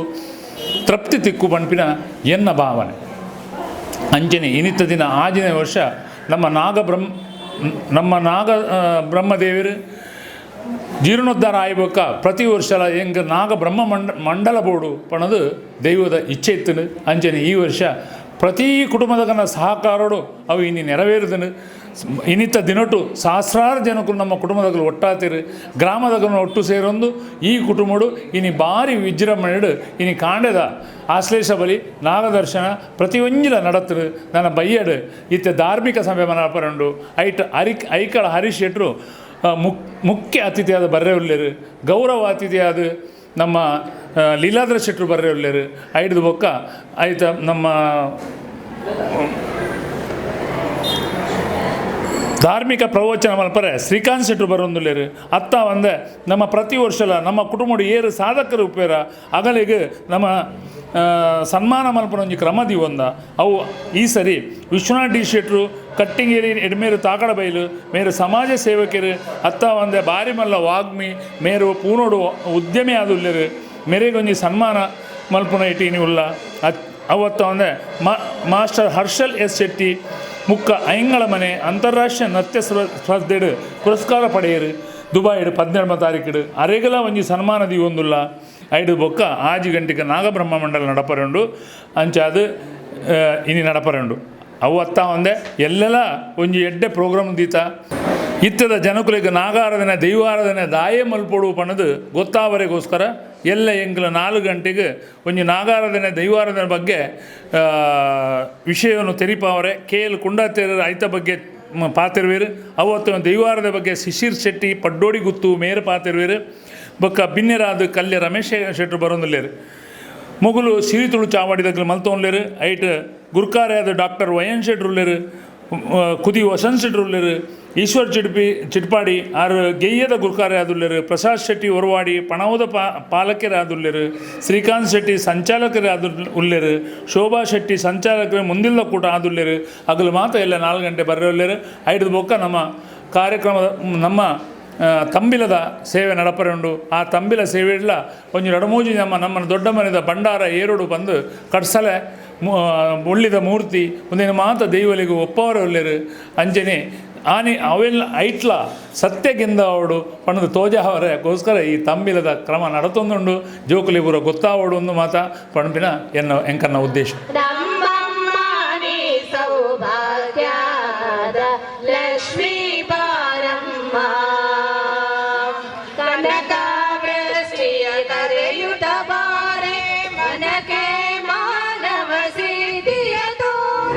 ತೃಪ್ತಿ ತಿಕ್ಕು ಪಂಪಿನ ಎನ್ನ ಭಾವನೆ. ಅಂಚನೆ ಇನಿತ ದಿನ 5ನೇ ವರ್ಷ ನಮ್ಮ ನಮ್ಮ ನಾಗ ಬ್ರಹ್ಮದೇವರು ಜೀರ್ಣೋದ್ಧಾರ ಆಯ್ಬೊಕ್ಕ ಪ್ರತಿ ವರ್ಷಲ ಎಂಕ್ ನಾಗ ಬ್ರಹ್ಮ ಮಂಡಲ ಬೋಡು ಪಣದು ದೈವದ ಇಚ್ಛೆ ಇತ್ತನು. ಅಂಚನೆ ಈ ವರ್ಷ ಪ್ರತಿ ಕುಟುಂಬದಕನ ಸಹಕಾರೋಡು ಅವು ಇನಿ ನೆರವೇರಿದನು. ಇನ್ನಿತ್ತ ದಿನಟು ಸಹಸ್ರಾರು ಜನಕ್ಕೂ ನಮ್ಮ ಕುಟುಂಬದಗಳು ಒಟ್ಟಾತಿರು, ಗ್ರಾಮದಗನ ಒಟ್ಟು ಸೇರೊಂದು ಈ ಕುಟುಂಬಡು ಇನಿ ಭಾರಿ ವಿಜೃಂಭಣೆಡು ಇನಿ ಕಾಂಡೆದ ಆಶ್ಲೇಷ ಬಲಿ ನಾಗದರ್ಶನ ಪ್ರತಿಯೊಂಜಿಲ ನಡತರು. ನನ್ನ ಬಯ್ಯಡು ಇತ್ತೆ ಧಾರ್ಮಿಕ ಸಭೆ ಮನಪರಂಡು ಐಟ್ ಐಕಳ ಹರೀಶ್ ಶೆಟ್ರು ಮುಖ್ಯ ಅತಿಥಿಯಾದ ಬರ್ರೆ ಉಲ್ಲೇರು, ಗೌರವ ಅತಿಥಿಯಾದ ನಮ್ಮ ಲೀಲಾದ್ರ ಶೆಟ್ರು ಬರ್ರೆ ಉಲ್ಲೇರು. ಐಡ್ದು ಬೊಕ್ಕ ಆಯ್ತ ನಮ್ಮ ಧಾರ್ಮಿಕ ಪ್ರವಚನ ಮಲ್ಪರೆ ಶ್ರೀಕಾಂತ್ ಶೆಟ್ರು ಬರೋಂದುಲ್ಲೇರು. ಅತ್ತ ಒಂದೆ ನಮ್ಮ ಪ್ರತಿ ವರ್ಷಲ ನಮ್ಮ ಕುಟುಂಬ ಏರು ಸಾಧಕರು ಉಪ್ಪೇರ ಅಗಲಿಗೆ ನಮ್ಮ ಸನ್ಮಾನ ಮಲ್ಪನ ಒಂಜಿ ಕ್ರಮ ದಿವೊಂದ ಅವು ಈ ಸರಿ ವಿಶ್ವನಾಥ್ ಡಿ ಶೆಟ್ರು ಕಟ್ಟಿಂಗೇರಿ ಎಡ್ಮೇರು ತಾಕಡಬೈಲು ಮೇರು ಸಮಾಜ ಸೇವಕರು ಅತ್ತ ಒಂದೆ ಬಾರಿ ಮಲ್ಲ ವಾಗ್ಮಿ ಮೇರು ಪೂನೋಡು ಉದ್ಯಮಿ ಆದುಲ್ಲೇರು ಮೇರೆಗೊಂಜಿ ಸನ್ಮಾನ ಮಲ್ಪುನ ಇಟೀನಿ ಉಲ್ಲ. ಅವತ್ತ ಒಂದೆ ಮಾಸ್ಟರ್ ಹರ್ಷಲ್ ಎಸ್ ಶೆಟ್ಟಿ ಮುಕ್ಕ ಐಂಗಳ ಮನೆ ಅಂತಾರಾಷ್ಟ್ರೀಯ ನೃತ್ಯ ಸ್ಪರ್ಧೆಡು ಪುರಸ್ಕಾರ ಪಡೆಯರು ದುಬಾಯಿಡು 17 ತಾರೀಕಿಡು ಅರೆಗಲ ಒಂಜಿ ಸನ್ಮಾನ ದಿವೊಂದುಲ್ಲ. ಐಡು ಬೊಕ್ಕ 6 ಗಂಟೆಗೆ ನಾಗಬ್ರಹ್ಮ ಮಂಡಲ ನಡಪರುಂಡು ಅಂಚಾದ ಇನಿ ನಡಪರುಂಡು. ಅವು ಅತ್ತ ಒಂದೆ ಎಲ್ಲೆಲ್ಲ ಒಂಜಿ ಎಡ್ಡೆ ಪ್ರೋಗ್ರಾಮ್ ದೀತ ಇತ್ತದ ಜನಕುಲಿಗೆ ನಾಗಾರಾಧನೆ ದೈವಾರಾಧನೆ ದಾಯೆ ಮಲ್ಪೊಡು ಪಣದು ಗೊತ್ತಾವರೆಗೋಸ್ಕರ ಎಲ್ಲ ಎಂಕ್ಲ 4 ಗಂಟೆಗೆ ಒಂಜಿ ನಾಗಾರಾಧನೆ ದೈವಾರಾಧನೆ ಬಗ್ಗೆ ವಿಷಯವನ್ನು ತೆರಿಪಾವರೆ ಕೆ ಎಲ್ ಕುಂಡಾತೇರರ ಐತ ಬಗ್ಗೆ ಪಾತಿರುವೇರು. ಅವತ್ತು ದೈವಾರದ ಬಗ್ಗೆ ಶಿಶಿರ್ ಶೆಟ್ಟಿ ಪಡ್ಡೋಡಿ ಗುತ್ತು ಮೇರು ಪಾತಿರುವೇರು. ಬೊಕ್ಕ ಬಿನ್ನೆರಾದ ಕಲ್ಯ ರಮೇಶ್ ಶೆಟ್ರು ಬರೋಂದುಲ್ಲೇರು. ಮೊಗಲು ಸಿರಿತುಳು ಚಾವಾಡಿದಗ್ಲು ಮಲ್ತೊನ್ಲೇರು. ಐಟ್ ಗುರ್ಕಾರೆ ಡಾಕ್ಟರ್ ವೈ ಎನ್ ಶೆಟ್ರು ಉಲ್ಲೇರು, ಕುದಿ ವಸಂತ್ ಶೆಟ್ರು ಉಲ್ಲೇರು, ಈಶ್ವರ್ ಚಿಟ್ಪಾಡಿ ಆರು ಗೆಯ್ಯದ ಗುರ್ಕಾರೆ ಆದುಲ್ಲೇರು, ಪ್ರಸಾದ್ ಶೆಟ್ಟಿ ಒರವಾಡಿ ಪಣವದ ಪಾಲಕರು ಆದುಲ್ಲೇರು, ಶ್ರೀಕಾಂತ್ ಶೆಟ್ಟಿ ಸಂಚಾಲಕರು ಆದು ಉಲ್ಲೇರು, ಶೋಭಾ ಶೆಟ್ಟಿ ಸಂಚಾಲಕರು ಮುಂದಿಲ್ಲ ಕೂಟ ಆದುಲ್ಲೇರು. ಅಗಲು ಮಾತ್ರ ಎಲ್ಲ 4 ಗಂಟೆ ಬರ್ರೆ ಐದು ಬೊಕ್ಕ ನಮ್ಮ ಕಾರ್ಯಕ್ರಮದ ನಮ್ಮ ತಂಬಿಲದ ಸೇವೆ ನಡಪರುಂಡು. ಆ ತಂಬಿಲ ಸೇವೆ ಇಲ್ಲ ಒಂಜಿ ರಡಮೂಜಿ ನಮ್ಮ ನಮ್ಮ ದೊಡ್ಡ ಮನೆದ ಭಂಡಾರ ಏರುಡು ಬಂದು ಕಡ್ಸಲೆ ಒಳ್ಳಿದ ಮೂರ್ತಿ ಒಂದಿನ ಮಾತ ದೈವಲಿಗೂ ಒಪ್ಪವರ ಉಲ್ಲೇರು. ಅಂಜನೆ ಆನಿ ಅವೆಲ್ಲ ಐಟ್ಲ ಸತ್ಯಗಿಂದ ಅವಡು ಪಣದು ತೋಜ ಅವರೆಗೋಸ್ಕರ ಈ ತಂಬಿಲದ ಕ್ರಮ ನಡತೊಂದುಂಡು. ಜೋಕುಲಿಬುರ ಗೊತ್ತಾವಡು ಒಂದು ಮಾತ ಪಣಪಿನ ಎನ್ನ ಎಂಕನ್ನ ಉದ್ದೇಶ. ಲಕ್ಷ್ಮೀ ಬಾರಮ್ಮ ಕನಕಾವೃಷ್ಟಿಯ ಕರೆಯುತ್ತ ಬಾರೆ ಮನಕೆ ಮಾನವ ಸಿದ್ಧಿಯ ತೋರ.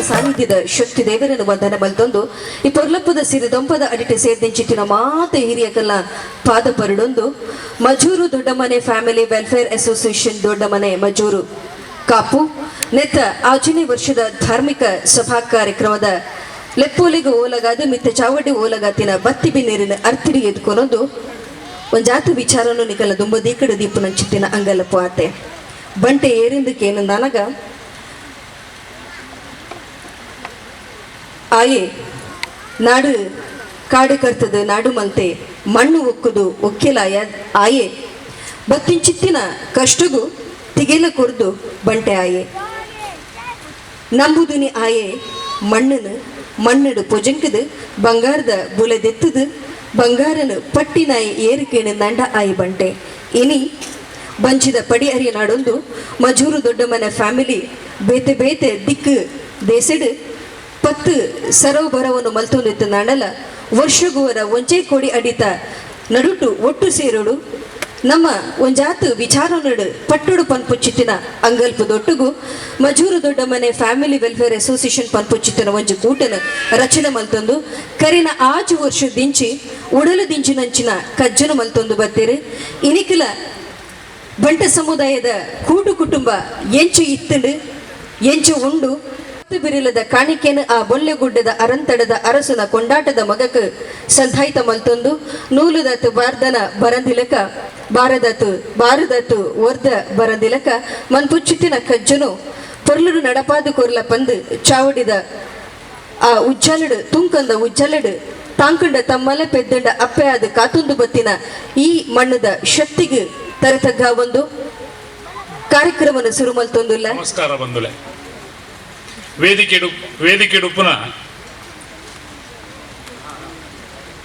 ಸಾನ್ನಿಧ್ಯದ ಶಕ್ತಿ ದೇವರನ್ನು ವಂದನೆ ಮಲ್ತೊಂದು ಈ ಪೊರ್ಲಪ್ಪದ ಸಿರಿ ದೊಂಪದ ಅಡಿಟೆ ಸೇರ್ದಿಂಚಿತ್ತಿನ ಮಾತ ಹಿರಿಯಕಲ್ಲ ಪಾದ ಪರಡೊಂದು Majoor Doddamane family welfare association Doddamane Majoor Kapu ನೆತ್ತ 6ನೇ ವರ್ಷದ ಧಾರ್ಮಿಕ ಸಭಾ ಕಾರ್ಯಕ್ರಮದ ಲೆಪ್ಪೋಲಿಗೆ ಓಲಗಾದ ಮಿತ್ತ ಚಾವಡಿ ಓಲಗಾತಿನ ಬತ್ತಿ ಬಿನ್ನೇರಿನ ಅರ್ತಿಡಿ ಎದ್ಕೊನೊಂದು ಒಂಜಾತ ವಿಚಾರನು ನಿಕಲ ದುಂಬದೀಕಡೆ ದೀಪು ನಂಚಿತ್ತಿನ ಅಂಗಲಪ್ಪು ಆತೆ ಬಂಟೆ ಏರಿಂದಕ್ಕೇನಂದಾನಗ ಆಯೆ ನಾಡು ಕಾಡು ಕರ್ತದ ನಾಡು ಮಲ್ತೆ ಮಣ್ಣು ಒಕ್ಕುದು ಒಕ್ಕೆಲಾಯ ಆಯೆ ಬತ್ತಿಂಚಿತ್ತಿನ ಕಷ್ಟಗು ತಿಗೆಲ ಕೊರ್ದು ಬಂಟೆ ಆಯೆ ನಂಬುದುನಿ ಆಯೆ ಮಣ್ಣನು ಮಣ್ಣಡು ಪೊಜಂಕದು ಬಂಗಾರದ ಬುಲೆದೆತ್ತದು ಬಂಗಾರನು ಪಟ್ಟಿನಾಯಿ ಏರುಕೇಣು ನಂಡ ಆಯಿ ಬಂಟೆ ಇನಿ ಬಂಚಿದ ಪಡಿ ಅರಿಯ ನಾಡೊಂದು ಮಜೂರು ದೊಡ್ಡಮನೆ ಫ್ಯಾಮಿಲಿ ಬೇತೆ ಬೇತೆ ದಿಕ್ಕು ದೇಸೆಡು ಪತ್ತು ಸರೋಬರವನ್ನು ಮಲ್ತೊಂದಿತ್ತು ನಾಡಲ ವರ್ಷಗುವರ ಒಂಜೇ ಕೋಡಿ ಅಡಿತ ನಡುಟು ಒಟ್ಟು ಸೇರುಡು ನಮ್ಮ ಒಂಜಾತು ವಿಚಾರ ನಡು ಪಟ್ಟುಡು ಪನ್ಪುಚ್ಚಿತ್ತಿನ ಅಂಗಲ್ಪು ದೊಟ್ಟುಗು Majur Doddamane family welfare association ಪನ್ಪುಚ್ಚಿತ್ತಿನ ಒಂಜಿ ಕೂಟನ ರಚನೆ ಮಲ್ತೊಂದು ಕರಿನ ಆಜು ವರ್ಷ ದಿಂಚಿ ಉಡಲು ದಿಂಚಿನಂಚಿನ ಕಜ್ಜನು ಮಲ್ತೊಂದು ಬತ್ತೀರಿ. ಇನಿಕಲ ಬಂಟ ಸಮುದಾಯದ ಕೂಟು ಕುಟುಂಬ ಎಂಚು ಇತ್ತಂಡು ಎಂಚು ಉಂಡು ಬಿರಿಲದ ಕಾಣಿಕೆನು ಆ ಬೊಲ್ಲೆಗುಡ್ಡದ ಅರಂತಡದ ಅರಸುನ ಕೊಂಡಾಟದ ಮಗಕ್ ಸಂಧಾಯಿತ ಮಲ್ತೊಂದು ನೂಲುದತ್ತು ಬಾರ್ದನ ಬರಂದಿಲಕ ಬಾರದತ್ತು ಬಾರದತ್ತು ವರ್ದ ಬರಂದಿಲಕ ಮನ್ಪುಚ್ಚುತ್ತಿನ ಕಜ್ಜನು ಪೊರ್ಲುಡು ನಡಪಾದು ಕೊರ್ಲ ಪಂದು ಚಾವಡಿದ ಆ ಉಜ್ಜಲಡು ತುಂಕಂದ ಉಜ್ಜಲಡು ತಾಂಕಂಡ ತಮ್ಮಲ ಪೆದ್ದಂಡ ಅಪ್ಪೆ ಆದ ಕಾತುಂದು ಬತ್ತಿನ ಈ ಮಣ್ಣದ ಶಕ್ತಿಗೆ ತರತಗ್ಗ ಒಂದು ಕಾರ್ಯಕ್ರಮನ ಸುರುಮಲ್ತೊಂದುಲ್ಲ. ನಮಸ್ಕಾರ ಬಂಧುಲೆ, ವೇದಿಕೆಡುಪ್ಪುನ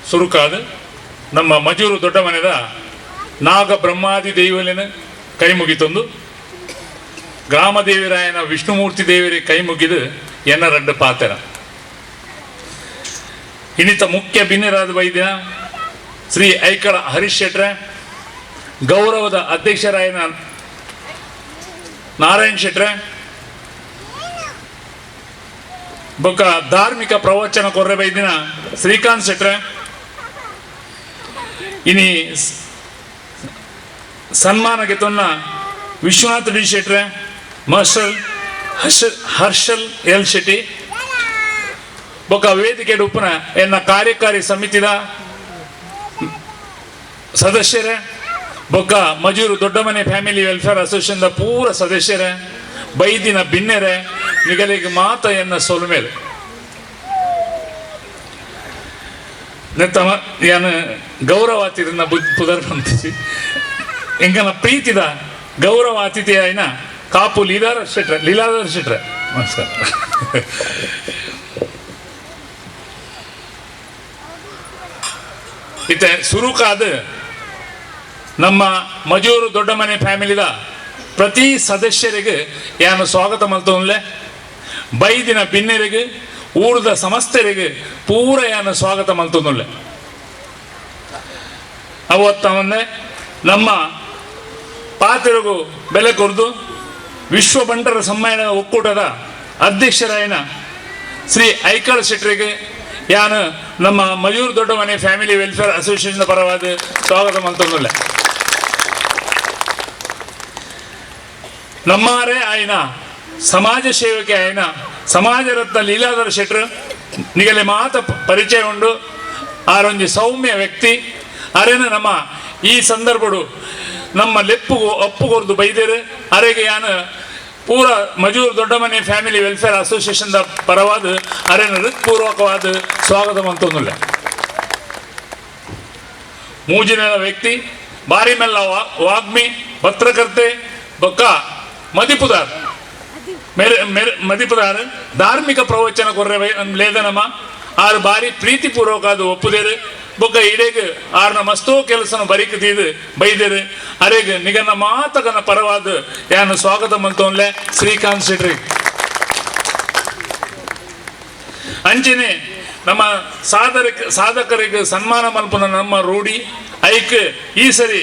ಸುರುಕಾದ ನಮ್ಮ ಮಜೂರು ದೊಡ್ಡ ಮನೆದ ನಾಗ ಬ್ರಹ್ಮಾದಿ ದೇವಲಿನ ಕೈ ಮುಗಿತೊಂದು ಗ್ರಾಮದೇವಿರಾಯನ ವಿಷ್ಣುಮೂರ್ತಿ ದೇವರಿಗೆ ಕೈ ಮುಗಿದು ಎನ್ನ ರಡ್ಡ ಪಾತೆರ. ಇನ್ನಿತ ಮುಖ್ಯ ಬಿನ್ನೆರಾದ ವೈದ್ಯ ಶ್ರೀ ಐಕಳ ಹರೀಶ್ ಶೆಟ್ರೆ, ಗೌರವದ ಅಧ್ಯಕ್ಷರಾಯನ ನಾರಾಯಣ್ ಶೆಟ್ರೆ, ಬೊಕ್ಕ ಧಾರ್ಮಿಕ ಪ್ರವಚನ ಕೊರ್ರೆ ಬೈದಿನ ಶ್ರೀಕಾಂತ್ ಶೆಟ್ರೆ, ಇನಿ ಸನ್ಮಾನ ಗೆತೊನ್ನ ವಿಶ್ವನಾಥ್ ಡಿ ಶೆಟ್ರೆ, ಮಾಸ್ಟರ್ ಹರ್ಷಲ್ ಎಲ್ ಶೆಟ್ಟಿ, ಬೊಕ್ಕ ವೇದಿಕೆ ಉಪ್ಪುನ ಎನ್ನ ಕಾರ್ಯಕಾರಿ ಸಮಿತಿದ ಸದಸ್ಯರೇ, ಬೊಕ್ಕ Majoor Doddamane family welfare association ಪೂರ ಸದಸ್ಯರೇ, ಬೈದಿನ ಬಿನ್ನೆರೆ, ನಿಗಲಿಗೆ ಮಾತ ಎನ್ನ ಸೊಲ್ಮೇಲೆ ಯಾನು ಗೌರವ ಅತಿಥಿನ ಪುದರ್ ಬಂತಿಸಿ ಎಂಗನ ಪ್ರೀತಿದ ಗೌರವ ಅತಿಥಿ ಆಯ್ನ ಕಾಪು ಲೀಲಾಧರ್ ಶೆಟ್ರೆ, ಲೀಲಾಧರ್ ಶೆಟ್ರೆ ನಮಸ್ಕಾರ. ಇತ್ತೆ ಸುರುಕಾದ ನಮ್ಮ ಮಜೂರು ದೊಡ್ಡಮನೆ ಫ್ಯಾಮಿಲಿದ ಪ್ರತಿ ಸದಸ್ಯರಿಗೆ ಯಾನು ಸ್ವಾಗತ ಮಲ್ತೊಂದ್ಲೆ, ಬೈದಿನ ಬಿನ್ನೆರಿಗೆ ಊರದ ಸಮಸ್ತರಿಗೆ ಪೂರ ಯಾನು ಸ್ವಾಗತ ಮಲ್ತೊಂದುಲ್ಲೆ. ಅವತ್ತವನ್ನೇ ನಮ್ಮ ಪಾತಿರಗು ಬೆಲೆ ಕೊರ್ದು ವಿಶ್ವ ಬಂಟರ ಸಮ್ಮೇಳನ ಒಕ್ಕೂಟದ ಅಧ್ಯಕ್ಷರಾಯನ ಶ್ರೀ ಐಕಳ ಶೆಟ್ಟರಿಗೆ ಯಾನು ನಮ್ಮ ಮಯೂರ್ ದೊಡ್ಡಮನೆ ಫ್ಯಾಮಿಲಿ ವೆಲ್ಫೇರ್ ಅಸೋಸಿಯೇಷನ್ ಪರವಾದ ಸ್ವಾಗತ ಮಲ್ತೊಂದುಲ್ಲೆ. ನಮ್ಮಾರೇ ಆಯ್ನ ಸಮಾಜ ಸೇವಕೆ ಆಯ್ನ ಸಮಾಜ ರತ್ನ ಲೀಲಾಧರ ಶೆಟ್ರು ನಿಗಲೆ ಮಾತ ಪರಿಚಯ ಉಂಡು. ಆರೊಂಜಿ ಸೌಮ್ಯ ವ್ಯಕ್ತಿ ಅರೇನ ನಮ್ಮ ಈ ಸಂದರ್ಭಡು ನಮ್ಮ ಲೆಪ್ಪುಗು ಅಪ್ಪುಗೊರ್ದು ಬೈದೇರು. ಅರೆಗೆ ಯಾನು ಪೂರ ಮಜೂರ್ ದೊಡ್ಡಮನೆ ಫ್ಯಾಮಿಲಿ ವೆಲ್ಫೇರ್ ಅಸೋಸಿಯೇಷನ್ ಪರವಾದ ಅರೇನ ಹೃತ್ಪೂರ್ವಕವಾದ ಸ್ವಾಗತ ಮಂತೊಂದುಲ್ಲ. ಮೂಜಿನ ವ್ಯಕ್ತಿ ಬಾರಿ ಮೆಲ್ಲ ವಾಗ್ಮಿ ಪತ್ರಕರ್ತೆ ಬೊಕ್ಕ ಮದಿಪುದಾರ್ ಮೇರೆ ಮೇರೆ ಮದಿಪುದಾರ್ ಧಾರ್ಮಿಕ ಪ್ರವಚನ ಕೊರ್ರೆ ಲೇದನಮ್ಮ ಆರು ಬಾರಿ ಪ್ರೀತಿಪೂರ್ವಕ ಅದು ಒಪ್ಪುದೇರು. ಬೊಕ್ಕ ಇಡೇಗ್ ಆರ್ನ ಮಸ್ತೋ ಕೆಲಸನ ಬರಿಕ ತೀದು ಬೈದೇರು. ಅರೆಗ್ ನಿಗನ ಮಾತಗನ ಪರವಾದ ಯಾನು ಸ್ವಾಗತ ಮಂತೋನ್ಲೆ ಶ್ರೀಕಾಂತ್ ಶೆಟ್ರಿ. ಅಂಚನೆ ನಮ್ಮ ಸಾಧಕರಿಗೆ ಸನ್ಮಾನ ಮಲ್ಪುನ ನಮ್ಮ ರೂಢಿ ಐಕ್ ಈ ಸರಿ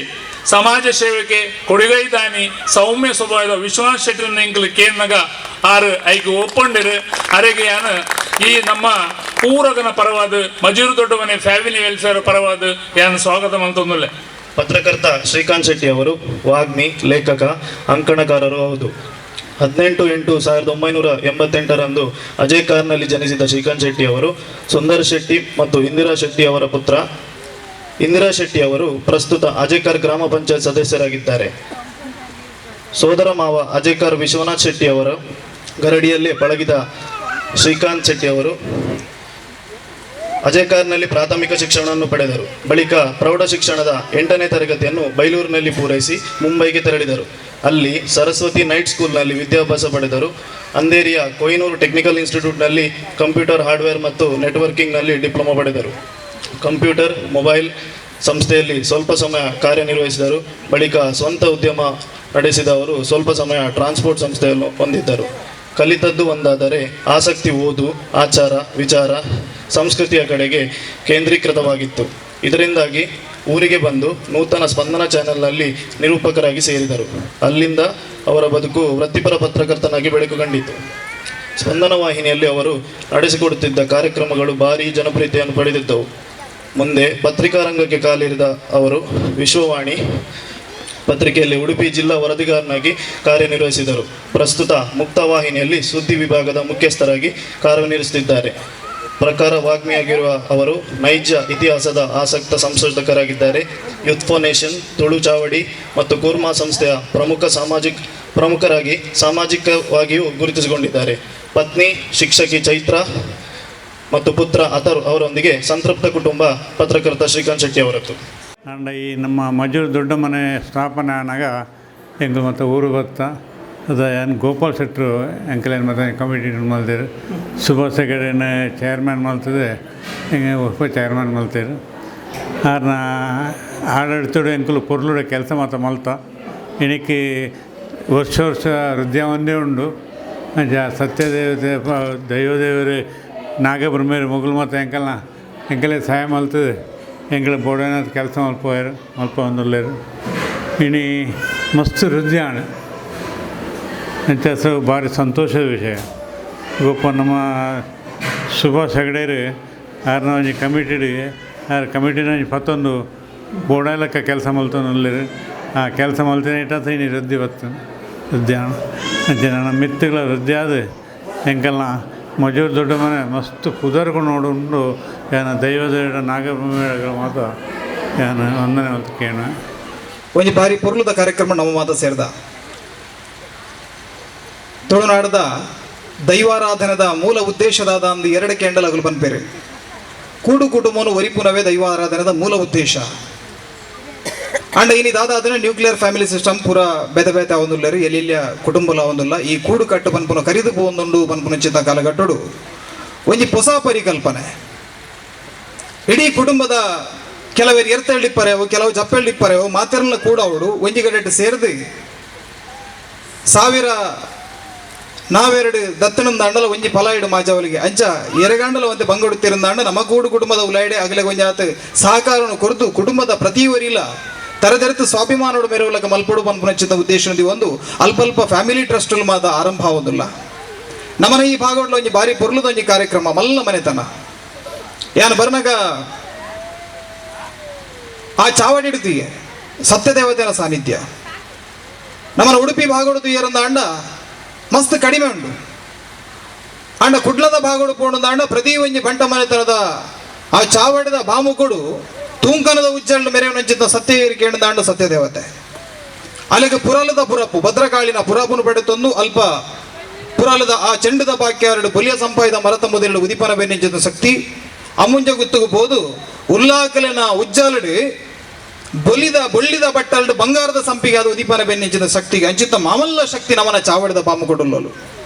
ಸಮಾಜ ಸೇವೆಗೆ ಕೊಡುಗೈದಾನಿ ಸೌಮ್ಯ ಸ್ವಭಾವದ ವಿಶ್ವನಾಥ್ ಶೆಟ್ಟರ್ ಎಂಕಲ್ ಕೇನ್ನಗ ಆರು ಐಕ್ ಒಪ್ಪಂಡಿರು. ಅರೆಗೆ ಯಾನು ಈ ನಮ್ಮ ಪೂರಗನ ಪರವಾದ ಮಜೂರು ದೊಡ್ಡಮನೆ ಫ್ಯಾಮಿಲಿ ವೆಲ್ಫೇರ್ ಪರವಾದ ಯಾನು ಸ್ವಾಗತ ಮಂತೊಂದುಲ್ಲೆ. ಪತ್ರಕರ್ತ ಶ್ರೀಕಾಂತ್ ಶೆಟ್ಟಿ ಅವರು ವಾಗ್ಮಿ, ಲೇಖಕ, ಅಂಕಣಕಾರರು ಹೌದು. 18/8/1988ರಂದು ಅಜಯ್ ಕಾರ್ನಲ್ಲಿ ಜನಿಸಿದ ಶ್ರೀಕಾಂತ್ ಶೆಟ್ಟಿ ಅವರು ಸುಂದರ್ ಶೆಟ್ಟಿ ಮತ್ತು ಇಂದಿರಾ ಶೆಟ್ಟಿ ಅವರ ಪುತ್ರ. ಇಂದಿರಾ ಶೆಟ್ಟಿ ಅವರು ಪ್ರಸ್ತುತ ಅಜೇಕಾರ್ ಗ್ರಾಮ ಪಂಚಾಯತ್ ಸದಸ್ಯರಾಗಿದ್ದಾರೆ. ಸೋದರ ಮಾವ ಅಜೇಕಾರ್ ವಿಶ್ವನಾಥ್ ಶೆಟ್ಟಿ ಅವರು ಗರಡಿಯಲ್ಲೇ ಪಳಗಿದ ಶ್ರೀಕಾಂತ್ ಶೆಟ್ಟಿ ಅವರು ಅಜೇಕಾರ್ನಲ್ಲಿ ಪ್ರಾಥಮಿಕ ಶಿಕ್ಷಣವನ್ನು ಪಡೆದರು. ಬಳಿಕ ಪ್ರೌಢ ಶಿಕ್ಷಣದ 8ನೇ ತರಗತಿಯನ್ನು ಬೈಲೂರಿನಲ್ಲಿ ಪೂರೈಸಿ ಮುಂಬೈಗೆ ತೆರಳಿದರು. ಅಲ್ಲಿ ಸರಸ್ವತಿ ನೈಟ್ ಸ್ಕೂಲ್ನಲ್ಲಿ ವಿದ್ಯಾಭ್ಯಾಸ ಪಡೆದರು. ಅಂಧೇರಿಯ ಕೊಹಿನೂರು ಟೆಕ್ನಿಕಲ್ ಇನ್ಸ್ಟಿಟ್ಯೂಟ್ನಲ್ಲಿ ಕಂಪ್ಯೂಟರ್ ಹಾರ್ಡ್ವೇರ್ ಮತ್ತು ನೆಟ್ವರ್ಕಿಂಗ್ನಲ್ಲಿ ಡಿಪ್ಲೊಮಾ ಪಡೆದರು. ಕಂಪ್ಯೂಟರ್ ಮೊಬೈಲ್ ಸಂಸ್ಥೆಯಲ್ಲಿ ಸ್ವಲ್ಪ ಸಮಯ ಕಾರ್ಯನಿರ್ವಹಿಸಿದರು. ಬಳಿಕ ಸ್ವಂತ ಉದ್ಯಮ ನಡೆಸಿದ ಅವರು ಸ್ವಲ್ಪ ಸಮಯ ಟ್ರಾನ್ಸ್ಪೋರ್ಟ್ ಸಂಸ್ಥೆಯನ್ನು ಹೊಂದಿದ್ದರು. ಕಲಿತದ್ದು ಒಂದಾದರೆ ಆಸಕ್ತಿ ಓದು, ಆಚಾರ ವಿಚಾರ, ಸಂಸ್ಕೃತಿಯ ಕಡೆಗೆ ಕೇಂದ್ರೀಕೃತವಾಗಿತ್ತು. ಇದರಿಂದಾಗಿ ಊರಿಗೆ ಬಂದು ನೂತನ ಸ್ಪಂದನ ಚಾನೆಲ್ನಲ್ಲಿ ನಿರೂಪಕರಾಗಿ ಸೇರಿದರು. ಅಲ್ಲಿಂದ ಅವರ ಬದುಕು ವೃತ್ತಿಪರ ಪತ್ರಕರ್ತನಾಗಿ ಬೆಳಕು ಕಂಡಿತು. ಸ್ಪಂದನ ವಾಹಿನಿಯಲ್ಲಿ ಅವರು ನಡೆಸಿಕೊಡುತ್ತಿದ್ದ ಕಾರ್ಯಕ್ರಮಗಳು ಭಾರೀ ಜನಪ್ರಿಯತೆಯನ್ನು ಪಡೆದಿದ್ದವು. ಮುಂದೆ ಪತ್ರಿಕಾ ರಂಗಕ್ಕೆ ಕಾಲಿರಿದ ಅವರು ವಿಶ್ವವಾಣಿ ಪತ್ರಿಕೆಯಲ್ಲಿ ಉಡುಪಿ ಜಿಲ್ಲಾ ವರದಿಗಾರನಾಗಿ ಕಾರ್ಯನಿರ್ವಹಿಸಿದರು. ಪ್ರಸ್ತುತ ಮುಕ್ತ ವಾಹಿನಿಯಲ್ಲಿ ಸುದ್ದಿ ವಿಭಾಗದ ಮುಖ್ಯಸ್ಥರಾಗಿ ಕಾರ್ಯನಿರ್ವಹಿಸುತ್ತಿದ್ದಾರೆ. ಪ್ರಕಾರ ವಾಗ್ಮಿಯಾಗಿರುವ ಅವರು ನೈಜ ಇತಿಹಾಸದ ಆಸಕ್ತ ಸಂಶೋಧಕರಾಗಿದ್ದಾರೆ. ಯೂತ್ ಫಾರ್ ನೇಷನ್, ತುಳು ಚಾವಡಿ ಮತ್ತು ಕೂರ್ಮಾ ಸಂಸ್ಥೆಯ ಪ್ರಮುಖರಾಗಿ ಸಾಮಾಜಿಕವಾಗಿಯೂ ಗುರುತಿಸಿಕೊಂಡಿದ್ದಾರೆ. ಪತ್ನಿ ಶಿಕ್ಷಕಿ ಚೈತ್ರ ಮತ್ತು ಪುತ್ರ ಅಥರ್ ಅವರೊಂದಿಗೆ ಸಂತೃಪ್ತ ಕುಟುಂಬ ಪತ್ರಕರ್ತ ಶ್ರೀಕಾಂತ್ ಶೆಟ್ಟಿ ಅವರದ್ದು. ಅಂಡ ಈ ನಮ್ಮ ಮಜೂರು ದೊಡ್ಡ ಮನೆ ಸ್ಥಾಪನೆ ಆನಾಗ ಎಂಕುಲು ಮತ್ತು ಊರು ಬತ್ತ ಅದ ಏನ್ ಗೋಪಾಲ್ ಶೆಟ್ಟರು ಎಂಕಲೇನು ಮತ್ತು ಕಮಿಟಿ ಮಲ್ದೇರು, ಸುಭಾಷ್ ಹೆಗಡೆನ ಚೇರ್ಮ್ಯಾನ್ ಮಲ್ತದೆ, ಹಿಂಗೆ ಉಪ ಚೇರ್ಮ್ಯಾನ್ ಮಲ್ತೇರು. ಆರ್ನ ಆಡಳಿತಡು ಎಂಕುಲು ಪೊರ್ಲುಡ ಕೆಲಸ ಮಾತ ಮಲ್ತ. ಇಣಿಕಿ ವರ್ಷ ವರ್ಷ ವೃದ್ಧಿ ಒಂದೇ ಉಂಡು. ಅಂಚ ಸತ್ಯದೇವತೆ ದೈವದೇವರು ನಾಗಬ್ರಹ್ಮೇರು ಮೊಗಲು ಮಾತ ಎಂಕಲ್ನ ಎಂಕಲೇ ಸಹಾಯ ಮಲ್ತದೆ. ಎಂಕಲ ಬೋಡೇನಾಥ ಕೆಲಸ ಮಲ್ಪೋಯರು ಮಲ್ಪ ಒಂದುಲ್ಲೇರು. ಇಣಿ ಮಸ್ತ್ ವೃದ್ಧಿ ಆಂಡ್. ಅಂಚ ಭಾರಿ ಸಂತೋಷದ ವಿಷಯ. ಗೋಪ ನಮ್ಮ ಸುಭಾಷ್ ಹೆಗಡೆರು ಆರ್ನ ಒಂಜಿ ಕಮಿಟಿಡ್, ಆರ್ ಕಮಿಟಿನ ಒಂಜಿ ಪತ್ತೊಂದು ಬೋಡಾಲಕ್ಕ ಕೆಲಸ ಮಲ್ತೊಂದುಲ್ಲೆರ್. ಆ ಕೆಲಸ ಮಲ್ತಿನ ಇಟ್ಟ ಇನಿ ವೃದ್ಧಿ ಬತ್ತು ವೃದ್ಧಿ ಆಂಡ್. ಅಂಚ ನನ್ನ ಮಿತ್ತುಗಳ ವೃದ್ಧಿ ಆದ್ ಎಂಕಲ್ನ ಮಜೂರು ದೊಡ್ಡ ಮನೆ ಮಸ್ತ್ ಪುದರ್ಗೂ ನೋಡುಂಡು. ಯಾನ ದೈವದ ನಾಗಬ್ರಹ್ಮೇಳ ಮಾತ ಯಾನ ವಂದನೆ ಮಲ್ತ್ ಕೇಣ. ಒಂಜಿ ಬಾರಿ ಪೊರ್ಲುದ ಕಾರ್ಯಕ್ರಮ ನಮ್ಮ ಮಾತ ಸೇರ್ದ. ತುಳುನಾಡದ ದೈವಾರಾಧನದ ಮೂಲ ಉದ್ದೇಶದಾದ ಅಂದು ಎರಡು ಕೆಂಡಲ್ ಅಗಲು ಪನ್ಪೇರು. ಕೂಡು ಕುಟುಂಬನು ಒರಿಪುನವೇ ದೈವಾರಾಧನದ ಮೂಲ ಉದ್ದೇಶ. ಅಂಡ ಇನಿ ದಾದ ಅದನ್ನ ನ್ಯೂಕ್ಲಿಯರ್ ಫ್ಯಾಮಿಲಿ ಸಿಸ್ಟಮ್ ಪೂರ ಬೇತೆ ಬೇತೆ ಅವೊಂದುಲ್ಲೇರು, ಎಲ್ಲೆಲ್ಲಿಯ ಕುಟುಂಬಲ ಅವೊಂದುಲ್ಲ. ಈ ಕೂಡು ಕಟ್ಟು ಪನ್ಪುನ ಕರಿದು ಪೋವೊಂದುಂಡು ಪನ್ಪುನ ಚಿತ್ತ ಕಾಲಗಟ್ಟುಡು ಒಂಜಿ ಹೊಸ ಪರಿಕಲ್ಪನೆ. ಇಡೀ ಕುಟುಂಬದ ಕೆಲವರು ಎರ್ತಳ್ಳಿಪ್ಪರೆವು, ಕೆಲವು ಜಪ್ಪೆಳ್ಳಿಪ್ಪರೆವು, ಮಾತೆರ್ಲ ಕೂಡ ಅವಡು ಒಂಜಿ ಗಡೆಟ್ಟು ಸೇರಿದು ಸಾವಿರ ನಾವೆರಡು ದತ್ತನಂದ ಅಂಡಲ ಒಂಜಿ ಫಲ ಇಡು ಮಾಜಾವಲಿಗೆ ಅಂಚ ಎರಗಂಡಲ ಒಂತೆ ಬಂಗಡುತ್ತಿರಂದಾಂಡ ನಮ್ಮ ಕೂಡು ಕುಟುಂಬದ ಉಲಾಯಿಡೆ ಅಗಲೆ ಒಂಜಾತ ಸಹಕಾರವನ್ನು ಕೊರತು ಕುಟುಂಬದ ಪ್ರತಿಯವರಿಲ್ಲ ತರದೆರೆತು ಸ್ವಾಭಿಮಾನೋಡು ಮೆರವಲಕ ಮಲ್ಪಡು ಪನ್ಪುನಚ್ಚಿತ ಉದ್ದೇಶನದಿ ಒಂದು ಅಲ್ಪ ಫ್ಯಾಮಿಲಿ ಟ್ರಸ್ಟ್ ಮಾದ ಆರಂಭ ಆವೊಂದುಲ್ಲ. ನಮ್ಮನ ಈ ಭಾಗವಡ್ಲ ಒಂಜಿ ಬಾರಿ ಪೊರ್ಲುದ ಒಂಜಿ ಕಾರ್ಯಕ್ರಮ ಮಲ್ಲ ಮನೆತನ. ಯಾನ್ ಬರ್ನಗ ಆ ಚಾವಡಿಡ್ತೀಯ ಸತ್ಯದೇವತೆಯ ಸಾನ್ನಿಧ್ಯ ನಮ್ಮನ ಉಡುಪಿ ಭಾಗವಡು ಏರಂದ ಅಂಡ ಮಸ್ತ್ ಕಡಿಮೆ ಉಂಡು. ಅಂಡ ಕುಡ್ಲದ ಭಾಗಡು ಪೋಣದ ಅಂಡ ಪ್ರತಿ ಒಂಜಿ ಬಂಟ ಮನೆತನದ ಆ ಚಾವಡಿದ ಬಾಮುಕೊಡು ತೂಂಕನದ ಉಜ್ಜಲ್ಲು ಮೆರೆವನಂಚಿತ ಸತ್ಯ ಏರಿಕೆಂಡ ಅಂಡ ಸತ್ಯದೇವತೆ. ಅಲ್ಲಿಗೆ ಪುರಲದ ಪುರಪ್ಪು ಭದ್ರಕಾಳಿನ ಪುರಪುನು ಪಡೆತೊಂದು ಅಲ್ಪ ಪುರಲದ ಆ ಚೆಂಡದ ಬಾಕ್ಯಾರಡು ಪುಲಿಯ ಸಂಪಾಯದ ಮರತ ಮುದಿರಡು ಉದಿಪನ ಬೆನ್ನಿಂಚಿತ ಶಕ್ತಿ ಅಮ್ಮುಂಜ ಗುತ್ತುಗು ಪೋದು ಉಲ್ಲಾಕಲಿನ ಉಜ್ಜಲಡು ಬೊಲಿದ ಬೊಳ್ಳಿದ ಬಟ್ಟಲ್ಡು ಬಂಗಾರದ ಸಂಪಿಗೆ ಅದು ಉದಿಪನ ಬೆನ್ನಿಂಚಿದ ಶಕ್ತಿಗೆ ಅಂಚಿತ ಮಾಮಲ್ಲ ಶಕ್ತಿ ನಮನ ಚಾವಡಿದ ಬಾಮುಕೊಡುಲ್ಲಲು.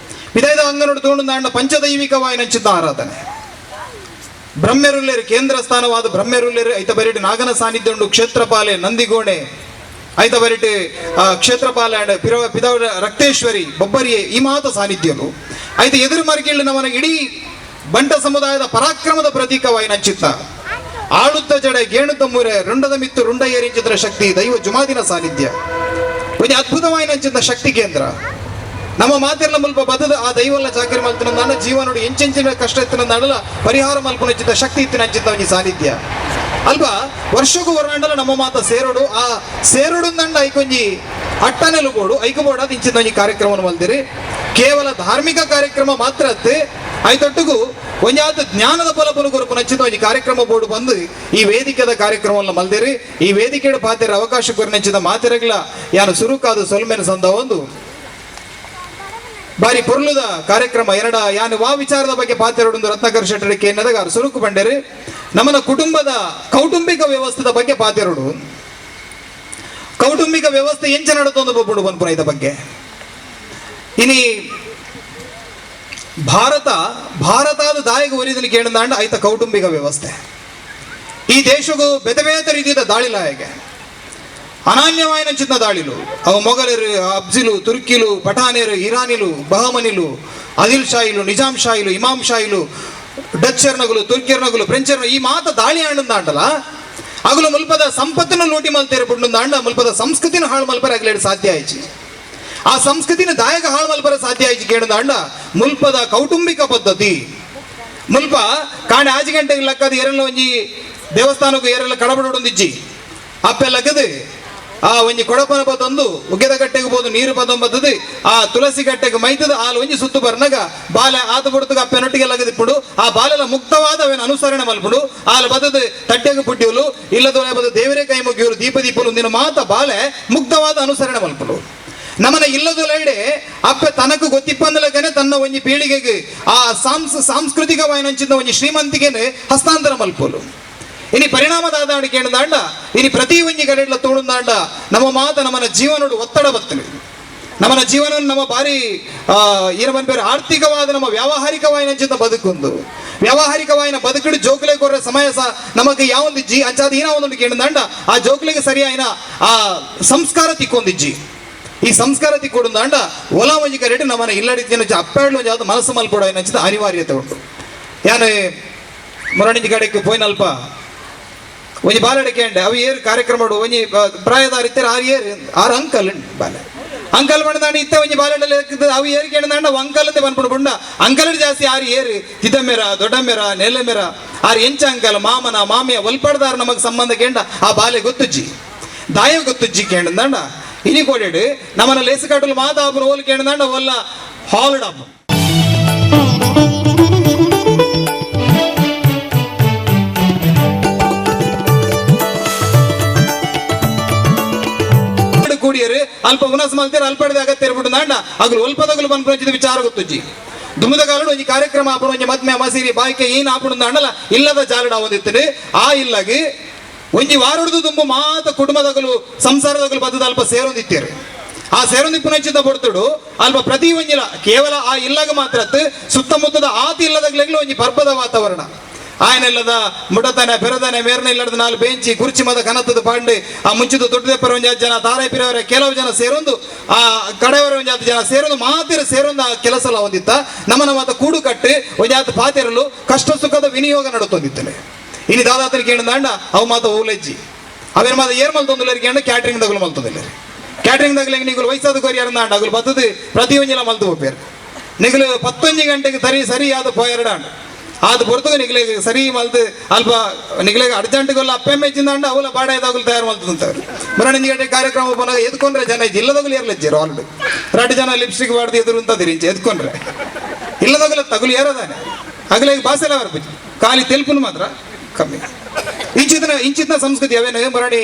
ವಿದಾಯದ ಅಂಗನೋಡು ತೋಂಡು ಪಂಚದೈವಿಕವಾಯಿನಂಚಿತ ಆರಾಧನೆ. ಬ್ರಹ್ಮೆರುಲ್ಲೇರು ಕೇಂದ್ರ ಸ್ಥಾನವಾದ ಬ್ರಹ್ಮೆರುಲ್ಲೇರು ಐತ ಬರಿಟಿ ನಾಗನ ಸಾನ್ನಿಧ್ಯ ಉಂಡು. ಕ್ಷೇತ್ರಪಾಲೆ ನಂದಿಗೋಣೆ ಐತ ಬರಿಟಿ ಕ್ಷೇತ್ರಪಾಲೆ ಅಂಡ್ ಪಿದ ರಕ್ತೇಶ್ವರಿ ಬೊಬ್ಬರಿಯೇ ಈ ಮಾತ ಸಾನ್ನಿಧ್ಯಲು ಐತ ಎದುರು ಮರಿಕೇಳಿ ನಮನ ಇಡೀ ಬಂಟ ಸಮುದಾಯದ ಪರಾಕ್ರಮದ ಪ್ರತೀಕವಾಯಿನಂಚಿತ್ತ ಆಳುತ್ತ ಜಡೆ ಗೇಣುತ್ತ ಮೂರೆ ರುಂಡದ ಮಿತ್ತು ರುಂಡ ಏರಿಂಚಿದ್ರ ಶಕ್ತಿ ದೈವ ಜುಮಾದಿನ ಸಾನ್ನಿಧ್ಯ ಒಂಜಿ ಅದ್ಭುತವಾಯಿನಂಚಿತ ಶಕ್ತಿ ಕೇಂದ್ರ. ನಮ್ಮ ಮಾತಿರ್ಲ ಮುಲ್ಪ ಬದದ ಆ ದೈವಲ್ಲ ಚಾಕರಿ ಮಲ್ತಿನ ಜೀವನೋಡು ಎಂಚೆಂಚಿನ ಕಷ್ಟ ಇತ್ತಿನ ಪರಿಹಾರ ಮಲ್ಪುನಂಚಿತ ಶಕ್ತಿ ಇತ್ತಿನಂಚಿತ ಒಂಜಿ ಸಾನ್ನಿಧ್ಯ ಅಲ್ವಾ. ವರ್ಷಕ್ಕೂ ಹೊರನಾಂಡಲ ನಮ್ಮ ಮಾತ ಸೇರೋಡು ಆ ಸೇರೋಡು ನಂಡ ಐಕೊಂಜಿ ಅಟ್ಟನೆಲು ಬೋಡು ಐಕು ಬೋಡ ಇಂಚಿನ ಒಂಜಿ ಕಾರ್ಯಕ್ರಮವನ್ನು ಮಲ್ದಿರಿ. ಕೇವಲ ಧಾರ್ಮಿಕ ಕಾರ್ಯಕ್ರಮ ಮಾತ್ರ ಅತ್ತೆ ಐತೊಟ್ಟಿಗೂ ಒಂಜಾದ ಜ್ಞಾನದ ಫಲಪುನು ಕೊರಪು ನಚ್ಚಿದ ಒಂಜಿ ಕಾರ್ಯಕ್ರಮ ಬೋರ್ಡು ಬಂದು ಈ ವೇದಿಕೆದ ಕಾರ್ಯಕ್ರಮವನ್ನು ಮಲ್ದಿರಿ. ಈ ವೇದಿಕೆಯ ಪಾತೆರ ಅವಕಾಶ ಕೊರಿ ನೆಚ್ಚಿದ ಮಾತೆರಗ್ಲ ಯಾನು ಸುರುಕಾದ ಸೊಲ್ಮೆನ ಸಂದ ಒಂದು ಬಾರಿ ಪೊರ್ಲುದ ಕಾರ್ಯಕ್ರಮ. ಎರಡ ಯಾನು ವಾ ವಿಚಾರದ ಬಗ್ಗೆ ಪಾತೆರಡು ರತ್ನಾಕರ್ ಶೆಟ್ಟರ್ ಕೇನದಾಗ ಸುರುಕು ಬಂಡೇರಿ ನಮ್ಮನ ಕುಟುಂಬದ ಕೌಟುಂಬಿಕ ವ್ಯವಸ್ಥೆದ ಬಗ್ಗೆ ಪಾತೆರಡು. ಕೌಟುಂಬಿಕ ವ್ಯವಸ್ಥೆ ಎಂಚ ನಡತೊಂದು ಬೊಬ್ಬುಡು ಬನ್ಪುನ ಇದ ಬಗ್ಗೆ. ಇನಿ ಭಾರತ ಭಾರತದ ದಾಯಿಗೆ ಒರಿದನು ಕೇಳಿದಾಂಡ ಆಯ್ತ ಕೌಟುಂಬಿಕ ವ್ಯವಸ್ಥೆ. ಈ ದೇಶಕ್ಕೂ ಬೇತೆ ಬೇತೆ ರೀತಿಯ ದಾಳಿಲಾಯಗೆ ಅನಾನ್ಯವಾಯಿನ ದಾಳಿಲು ಅವು ಮೊಘಲರು, ಅಬ್ಜಿಲು, ತುರ್ಕಿಲು, ಪಠಾನೇರು, ಇರಾನಿಲು, ಬಹಮನಿಲು, ಆದಿಲ್ ಶಾಹಿಲು, ನಿಜಾಂ ಶಾಹಿಲು, ಇಮಾಮ್ ಶಾಹಿಲು, ಡಚ್ಚರ್ನಗುಲು ತುರ್ಕಿಯರ್ನಗುಲು ಫ್ರೆಂಚರ್ನ ಈ ಮಾತ ದಾಳಿ ಆಂಡಂದಾಂಡಲ ಅಗಲು ಮುಲ್ಪದ ಸಂಪತ್ತನ್ನು ಲೂಟಿ ಮಲ್ತೇರು ಬುಡ್ಡಂದಾಂಡ ಮುಲ್ಪದ ಸಂಸ್ಕೃತಿನ ಹಾಳು ಮಲ್ಪರ ಅಗಲೇಡು ಸಾಧ್ಯ ಆಯ್ಚಿ. ಆ ಸಂಸ್ಕೃತಿನ ದಾಯಕ ಹಾಳು ಮಲ್ಪರ ಸಾಧ್ಯ ಆಯ್ಚಿ ಕೇಳದಾಂಡ ಮುಲ್ಪದ ಕೌಟುಂಬಿಕ ಪದ್ಧತಿ ಮುಲ್ಪ ಕಾಣೆ ಆಜಿ ಗಂಟೆಗೆ ಲಕ್ಕದ ಏರೆಲ್ಲ ಒಂಜಿ ದೇವಸ್ಥಾನಕ್ಕೂ ಏರೆಲ್ಲ ಕಡಬಡೊಂದಿಜ್ಜಿ ಅಪ್ಪೆ ಲಕ್ಕದು ಆ ಒಂಜಿ ಕೊಡಪನ ಪದೊಂದು ಉಗ್ಗೆದ ಕಟ್ಟೆಗೆ ಬೋದು ನೀರು ಪದೊಂಬತ್ತದು ಆ ತುಳಸಿ ಕಟ್ಟೆಗೆ ಮೈತದ ಆಲು ಒಂಜಿ ಸುತ್ತು ಬರ್ನಗ ಬಾಲೆ ಆತ ಬುಡ್ತಗ ಅಪ್ಪೆನೊಟ್ಟಿಗೆ ಲಗದಿಪ್ಪುಡು ಆ ಬಾಲೆಲ ಮುಕ್ತವಾದ ಅವೇನು ಅನುಸರಣೆ ಮಲ್ಪುಡು ಆಲು ಬದದು ತಟ್ಟೆಗೆ ಪುಟ್ಟಿಯಲು ಇಲ್ಲದ ಬದ ದೇವರೇ ಕೈ ಮುಗಿಯಲು ದೀಪ ದೀಪಲು ಒಂದಿನ ಮಾತ ಬಾಲೆ ಮುಕ್ತವಾದ ಅನುಸರಣೆ ಮಲ್ಪುಡು. ನಮನ ಇಲ್ಲದು ಲೈಡೆ ಅಪ್ಪೆ ತನకు ಗೊತ್ತಿಪ್ಪಂದಲಕನೆ ತನ್ನ ಒಂಜಿ ಪೀಳಿಗೆಗೆ ಆ ಸಾಂಸ್ಕೃತಿಕವಾಯಿನಂಚಿನ ಒಂಜಿ ಶ್ರೀಮಂತಿಗೆನೆ ಹಸ್ತಾಂತರ ಮಲ್ಪೋಲು. ಇನಿ ಪರಿಣಾಮದಾದಾಡಿ ಕೇಳಿದಾಂಡ ಇನಿ ಪ್ರತಿ ಒಂಜಿ ಕಡೆಡ್ಲ ತೋಡುಂದಾಂಡ ನಮ್ಮ ಮಾತ ನಮ್ಮನ ಜೀವನೋಡು ಒತ್ತಡ ಬರ್ತದೆ. ನಮ್ಮನ ಜೀವನ ನಮ್ಮ ಭಾರಿ ಏನ ಬೇರೆ ಆರ್ಥಿಕವಾದ ನಮ್ಮ ವ್ಯಾವಹಾರಿಕವಾಯಿನಂಚಿನ ಬದುಕೊಂದು ವ್ಯಾವಹಾರಿಕವಾಯಿನ ಬದುಕಿಡು ಜೋಕುಲೆ ಕೊರ್ರ ಸಮಯ ಸಹ ನಮಗೆ ಯಾವೊಂದು ಜಿ ಅಂಚಾದ ಏನೋ ಒಂದೊಂದು ಕೇಳಿದಾಂಡ ಆ ಜೋಕುಲಿಗೆ ಸರಿಯಾಯಿನ ಆ ಸಂಸ್ಕಾರ ತಿಕ್ಕೊಂದಿಜ್ಜಿ. ಈ ಸಂಸ್ಕಾರ ತಿಕ್ಕೊಡುಂದಾಂಡ ಒಲ ಒಂಜಿ ಕರೆಟ್ ನಮ್ಮನ ಇಲ್ಲಡಿತಿನ ಅಪ್ಪಾಡ್ಲು ಯಾವ್ದು ಮನಸ್ಸು ಮಲ್ಪಡೋ ಏನಂಚಿದ ಅನಿವಾರ್ಯತೆ ಉಂಟು. ಯಾನು ಮುರಣಿಂಜಿ ಕಡೆಗೆ ಪೋಯಿನಲ್ಪ ಒಂಜಿ ಬಾಲಡೆ ಕೇಂಡೆ ಅವು ಏರು ಕಾರ್ಯಕ್ರಮ ಒಂಜಿ ಪ್ರಾಯದಾರ ಇತ್ತಾರೆ ಆರು ಏರು ಆರು ಅಂಕಲ್ ಬಾಲೆ ಅಂಕಲ್ ಬಂದಾಂಡ ಇತ್ತೆ ಒಂಜಿ ಬಾಲಡಲ್ಲಿ ಅವು ಏರು ಕೇಂದಾಂಡ ಅವು ಅಂಕಲ್ ಅಂತ ಬಂದ್ಬಿಡು ಬುಂಡ ಅಂಕಲ್ ಜಾಸ್ತಿ ಆರು ಏರು ತಿದ್ದಮ್ಮೆರ ದೊಡ್ಡಮ್ಮೆರ ನೆಲೆಮೆರ ಆರು ಎಂಚ ಅಂಕಲ್ ಮಾಮನ ಮಾಮಿಯ ಒಲ್ಪಡ್ದಾರ ನಮಗೆ ಸಂಬಂಧ ಕೇಂಡ ಆ ಬಾಲೆ ಗೊತ್ತುಜ್ಜಿ ದಾಯ ಗೊತ್ತುಜ್ಜಿ ಕೇಂದಂಡ ಇನಿ ಕೋಡೇಡು ನಮ್ಮನ ಲೇಸುಕಾಟಲು ಮಾತಾಪುನ ಓಲು ಕೇಂದಂಡ ಒಲ್ಲ ಹಾಲ್ ಡಾಪ್. ಕೂಡಿಯರು ಅಲ್ಪ ಉನಸ್ ಮಲ್ತೇರು ಅಲ್ಪಡದ ಅಗತ್ಯ ಇರ್ಬಿಟ್ಟು ನಾಂಡ ಅಗಲು ಒಲ್ಪದಗಲು ಬಂದ್ಪಂಚಿದ ವಿಚಾರ ಗೊತ್ತುಜ್ಜಿ. ದುಮ್ಮದ ಕಾಲಡು ಒಂಜಿ ಕಾರ್ಯಕ್ರಮ ಆಪಣ ಒಂಜಿ ಮದ್ಮೆ ಮಸೀರಿ ಬಾಯ್ಕೆ ಏನ್ ಆಪಣ ಅಂಡಲ ಇಲ್ಲದ ಜಾಲಡ ಒಂದಿತ್ತನೆ ಆ ಇಲ್ಲಗೆ ಒಂಜಿ ವಾರಡ್ದು ತುಂಬ ಮಾತ ಕುಟುಂಬದಗಲು ಸಂಸಾರದಗಲು ಬದ್ಧದ ಅಲ್ಪ ಸೇರೊಂದಿತ್ತೇರು. ಆ ಸೇರೊಂದಿಪ್ಪುನಂಚಿದ ಬಡ್ತುಡು ಅಲ್ಪ ಪ್ರತಿ ಒಂಜಿಲ ಕೇವಲ ಆ ಇಲ್ಲಗ ಮಾತ್ರ ಸುತ್ತಮುತ್ತದ ಆತಿ ಇಲ್ಲದಾಗ್ಲೆಗ್ಲೂ ಒಂಜಿ ಪರ್ಬದ ವಾತಾವರಣ ಆಯನೆಲ್ಲದ ಮುಡತಾನೆ ಪೆರದಾನೆ ಮೇರ್ನ ಇಲ್ಲದ ನಾಲ್ ಬೆಂಚಿ ಕುರ್ಚಿ ಮದ ಕನತದ ಪಾಂಡೆ ಆ ಮುಂಚಿದ ದೊಡ್ಡ ಒಂಜಿ ಜನ ತಾರಾಯಿಪಿರವರ ಕೆಲವು ಜನ ಸೇರೊಂದು ಆ ಕಡೆಯವರ ಒಂಜಾತ ಜನ ಸೇರೊಂದು ಮಾತಿರ ಸೇರೊಂದು ಆ ಕೆಲಸ ಎಲ್ಲ ಹೊಂದಿತ್ತ ನಮ್ಮನ ಮಾತ ಕೂಡು ಕಟ್ಟಿ ಒಂಜಾತ ಪಾತಿರಲು ಕಷ್ಟ ಸುಖದ ವಿನಿಯೋಗ ನಡುತ್ತೊಂದಿತ್ತನೆ. ಇನಿ ದಾದಾತನ ಕೇಳಿದಾಂಡ ಅವು ಮಾತ ಓಲೆಜ್ಜಿ ಅವೇನು ಮಾತ ಏರ್ ಮಲ್ತೊಂದಿಲ್ಲ ಕೇಂಡ ಕ್ಯಾಟ್ರಿಂಗ್ ದಗಲು ಮಲ್ತೊಂದಿಲ್ಲ. ಕ್ಯಾಟ್ರಿಂಗ್ ದಗಲು ನೀಗುಲು ವಯಸ್ಸಾದ ಕೊರಿಯಾರಂದಾಂಡ ಅಗಲು ಬತ್ತದು ಪ್ರತಿ ಒಂಜಿಲ ಮಲ್ತು ಹೋಗ್ಬೇರು ನಿಗಲು 11 ಗಂಟೆಗೆ ಸರಿ ಸರಿಯಾದ ಪೋಯರಡಾಂಡ ಅದು ಹೊರತು ನಿಗಲಿಗೆ ಸರಿ ಮಲ್ತು ಅಲ್ಪ ನಿಗಲಿಗೆ ಅರ್ಜೆಂಟ್ಗೆಲ್ಲ ಅಪ್ಪೆಮ್ಮೆಚ್ಚಿಂದಾಂಡ ಅವಲ ಬಾಡಾಯ್ದಾಗಲು ತಯಾರು ಮಲ್ತಂತಾರೆ. ಮರಣಿಂಜಿ ಗಂಟೆ ಕಾರ್ಯಕ್ರಮ ಪೋನಾಗ ಎದ್ಕೊಂಡ್ರೆ ಜನ ಇಲ್ಲದಾಗಲು ಏರ್ಲಜ್ಜಿರು ಆಲ್ರೆಡಿ 2 ಜನ ಲಿಪ್ಸ್ಟಿಕ್ ಬಾಡ್ದು ಎದುರು ಅಂತದಿರಿ ಇಂಚೆ ಎದ್ಕೊಂಡ್ರೆ ಇಲ್ಲದಾಗಲ ತಗುಲು ಏರದಾನೆ ಅಗಲಿಗೆ ಭಾಷೆಲ್ಲ ಬರ್ಪುಜಿ ಖಾಲಿ ತೆಲ್ಪುನು ಮಾತ್ರ ಕಮ್ಮಿ. ಇಂಚಿತನ ಸಂಸ್ಕೃತಿ ಅವೇನು ಮುರಾಣಿ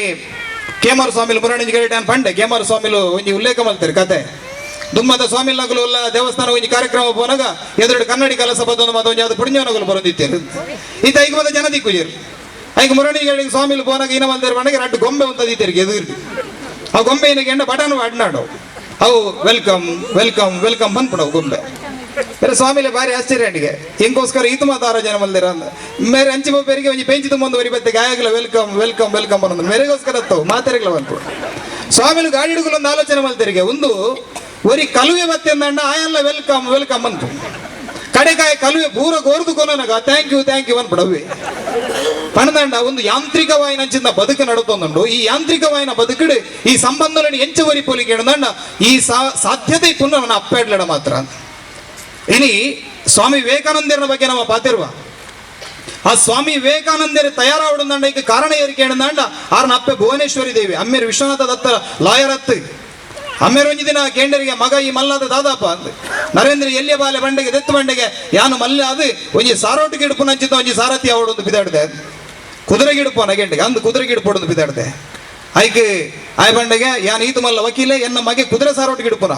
ಕೇಮಾರು ಸ್ವಾಮಿಲು ಮುರಾಣಿಂಜಿ ಗಂಟೆ ಪಂಡೆ ಕೇಮಾರು ಸ್ವಾಮಿಲು ಒಂಜಿ ಉಲ್ಲೇಖ ಮಲ್ತಾರೆ ಕತೆ ದುಮ್ಮದ ಸ್ವಾಮಿಲಗಲು ಎಲ್ಲ ದೇವಸ್ಥಾನ ಒಂಜಿ ಕಾರ್ಯಕ್ರಮ ಪೋನಾಗ ಎದುರು ಕನ್ನಡಿ ಕಲಸ ಬದೊಂದು ಮಾತ ಒಂಜಿ ಅದು ಪುಣ್ಯವನಗಲು ಬರೋದಿತ್ತೇರು ಈತ ಐಕ ಬಂದ ಜನ ದಿಕ್ಕುಜೇರು ಐಕ ಮುರಣಿ ಸ್ವಾಮಿಲು ಪೋನಾಗ ಇನ ಬಂದೇರು ಮನೆಗೆ 2 ಗೊಂಬೆ ಒಂತದಿತ್ತೇರಿಗೆ ಎದುರು ಆ ಗೊಂಬೆ ಏನಿಗೆ ಎಂಡ ಬಟನ್ ಅಡ್ನಾಡು ಅವು welcome welcome welcome ಬಂದ್ಬಿಡವು ಗೊಂಬೆ. ಬೇರೆ ಸ್ವಾಮಿಲೆ ಭಾರಿ ಆಶ್ಚರ್ಯ ಅಂಡಿಗೆ ಹೆಂಗೋಸ್ಕರ ಈತ ಮಾತಾರೋ ಜನ ಮಲ್ದಿರ ಅಂದ ಮೇರೆ ಅಂಚಿ ಬೇರಿಗೆ ಒಂಜಿ ಬೆಂಚಿ ತುಂಬೊಂದು ವರಿ ಬತ್ತೆ ಗಾಯಗಲ welcome welcome welcome ಅನ್ನೋದು ಮೇರೆಗೋಸ್ಕರ ಹತ್ತವು ಮಾತಾರಿಗಳ ಬಂದ್ಬಿಡು. ಸ್ವಾಮಿಲು ಗಾಡಿ ಹಿಡುಗಲು ಒಂದು ಆಲೋಚನೆ ಮಲ್ತೇರಿಗೆ ಒಂದು ಒರಿ ಕಲುವೆ ಬತ್ತೆ ಅಂದಂಡ ಆಯಲ್ಲ welcome welcome ಅಂತು ಕಡೆಕಾಯ ಕಲುವೆ ಪೂರ ಗೋರ್ದು ಕೊನಗ thank you thank you ಅನ್ಬಿಡವೆ ಪಣದಂಡ ಒಂದು ಯಾಂತ್ರಿಕವಾಯಿನಂಚಿನ ಬದುಕು ನಡುತ್ತೊಂದುಂಡು. ಈ ಯಾಂತ್ರಿಕವಾಯಿನ ಬದುಕಿಡು ಈ ಸಂಬಂಧಗಳನ್ನು ಎಂಚ ಒರಿ ಪೋಲಿಕೆ ಹಿಡ್ದಂಡ ಈ ಸಾಧ್ಯತೆ ಪುನಃ ನನ್ನ ಅಪ್ಪೆಡ್ಲಡ ಮಾತ್ರ. ಇನಿ ಸ್ವಾಮಿ ವಿವೇಕಾನಂದರ ಬಗ್ಗೆ ನಮ್ಮ ಪಾತಿರುವ ಆ ಸ್ವಾಮಿ ವಿವೇಕಾನಂದರ ತಯಾರಾವಡುಂದಂಡ ಈಗ ಕಾರಣ ಏರಿಕೆ ಹಿಡ್ದಂಡ ಆರ್ನ ಅಪ್ಪೆ ಭುವನೇಶ್ವರಿ ದೇವಿ ಅಮ್ಮೇರು ವಿಶ್ವನಾಥ ದತ್ತರ ಲಾಯರ್ ಅತ್ತು ಅಮ್ಮೇರು ಒಂಜಿ ದಿನ ಕೇಂಡರಿಗೆ ಮಗ ಈ ಮಲ್ಲಾದ ದಾದಾಪ ಅಂದ್ ನರೇಂದ್ರ ಎಲ್ಲಿಯ ಬಾಲೆ ಬಂಡೆಗೆ ದೆತ್ತು ಬಂಡೆಗೆ ಯಾನು ಮಲ್ಲ ಅದು ಒಂಜಿ ಸಾರೋಟಿಗೆ ಹಿಡ್ಪುನಂಚಿತ ಒಂಜಿ ಸಾರಥಿ ಅವಡೊಂದು ಬಿದಾಡ್ದೆ ಕುದುರೆಗೆ ಹಿಡ್ಪು ನಗೆಂಡಿಗೆ ಅಂದು ಕುದುರೆಗೆ ಹಿಡ್ಪೊಡೊಂದು ಬಿದಾಡ್ದೆ ಐಕ್ ಆಯ್ ಬಂಡೆಗೆ ಯಾನು ಈತು ಮಲ್ಲ ವಕೀಲೆ ಎನ್ನ ಮಗೆ ಕುದುರೆ ಸಾರೋಟಿಗೆ ಹಿಡ್ಪುನ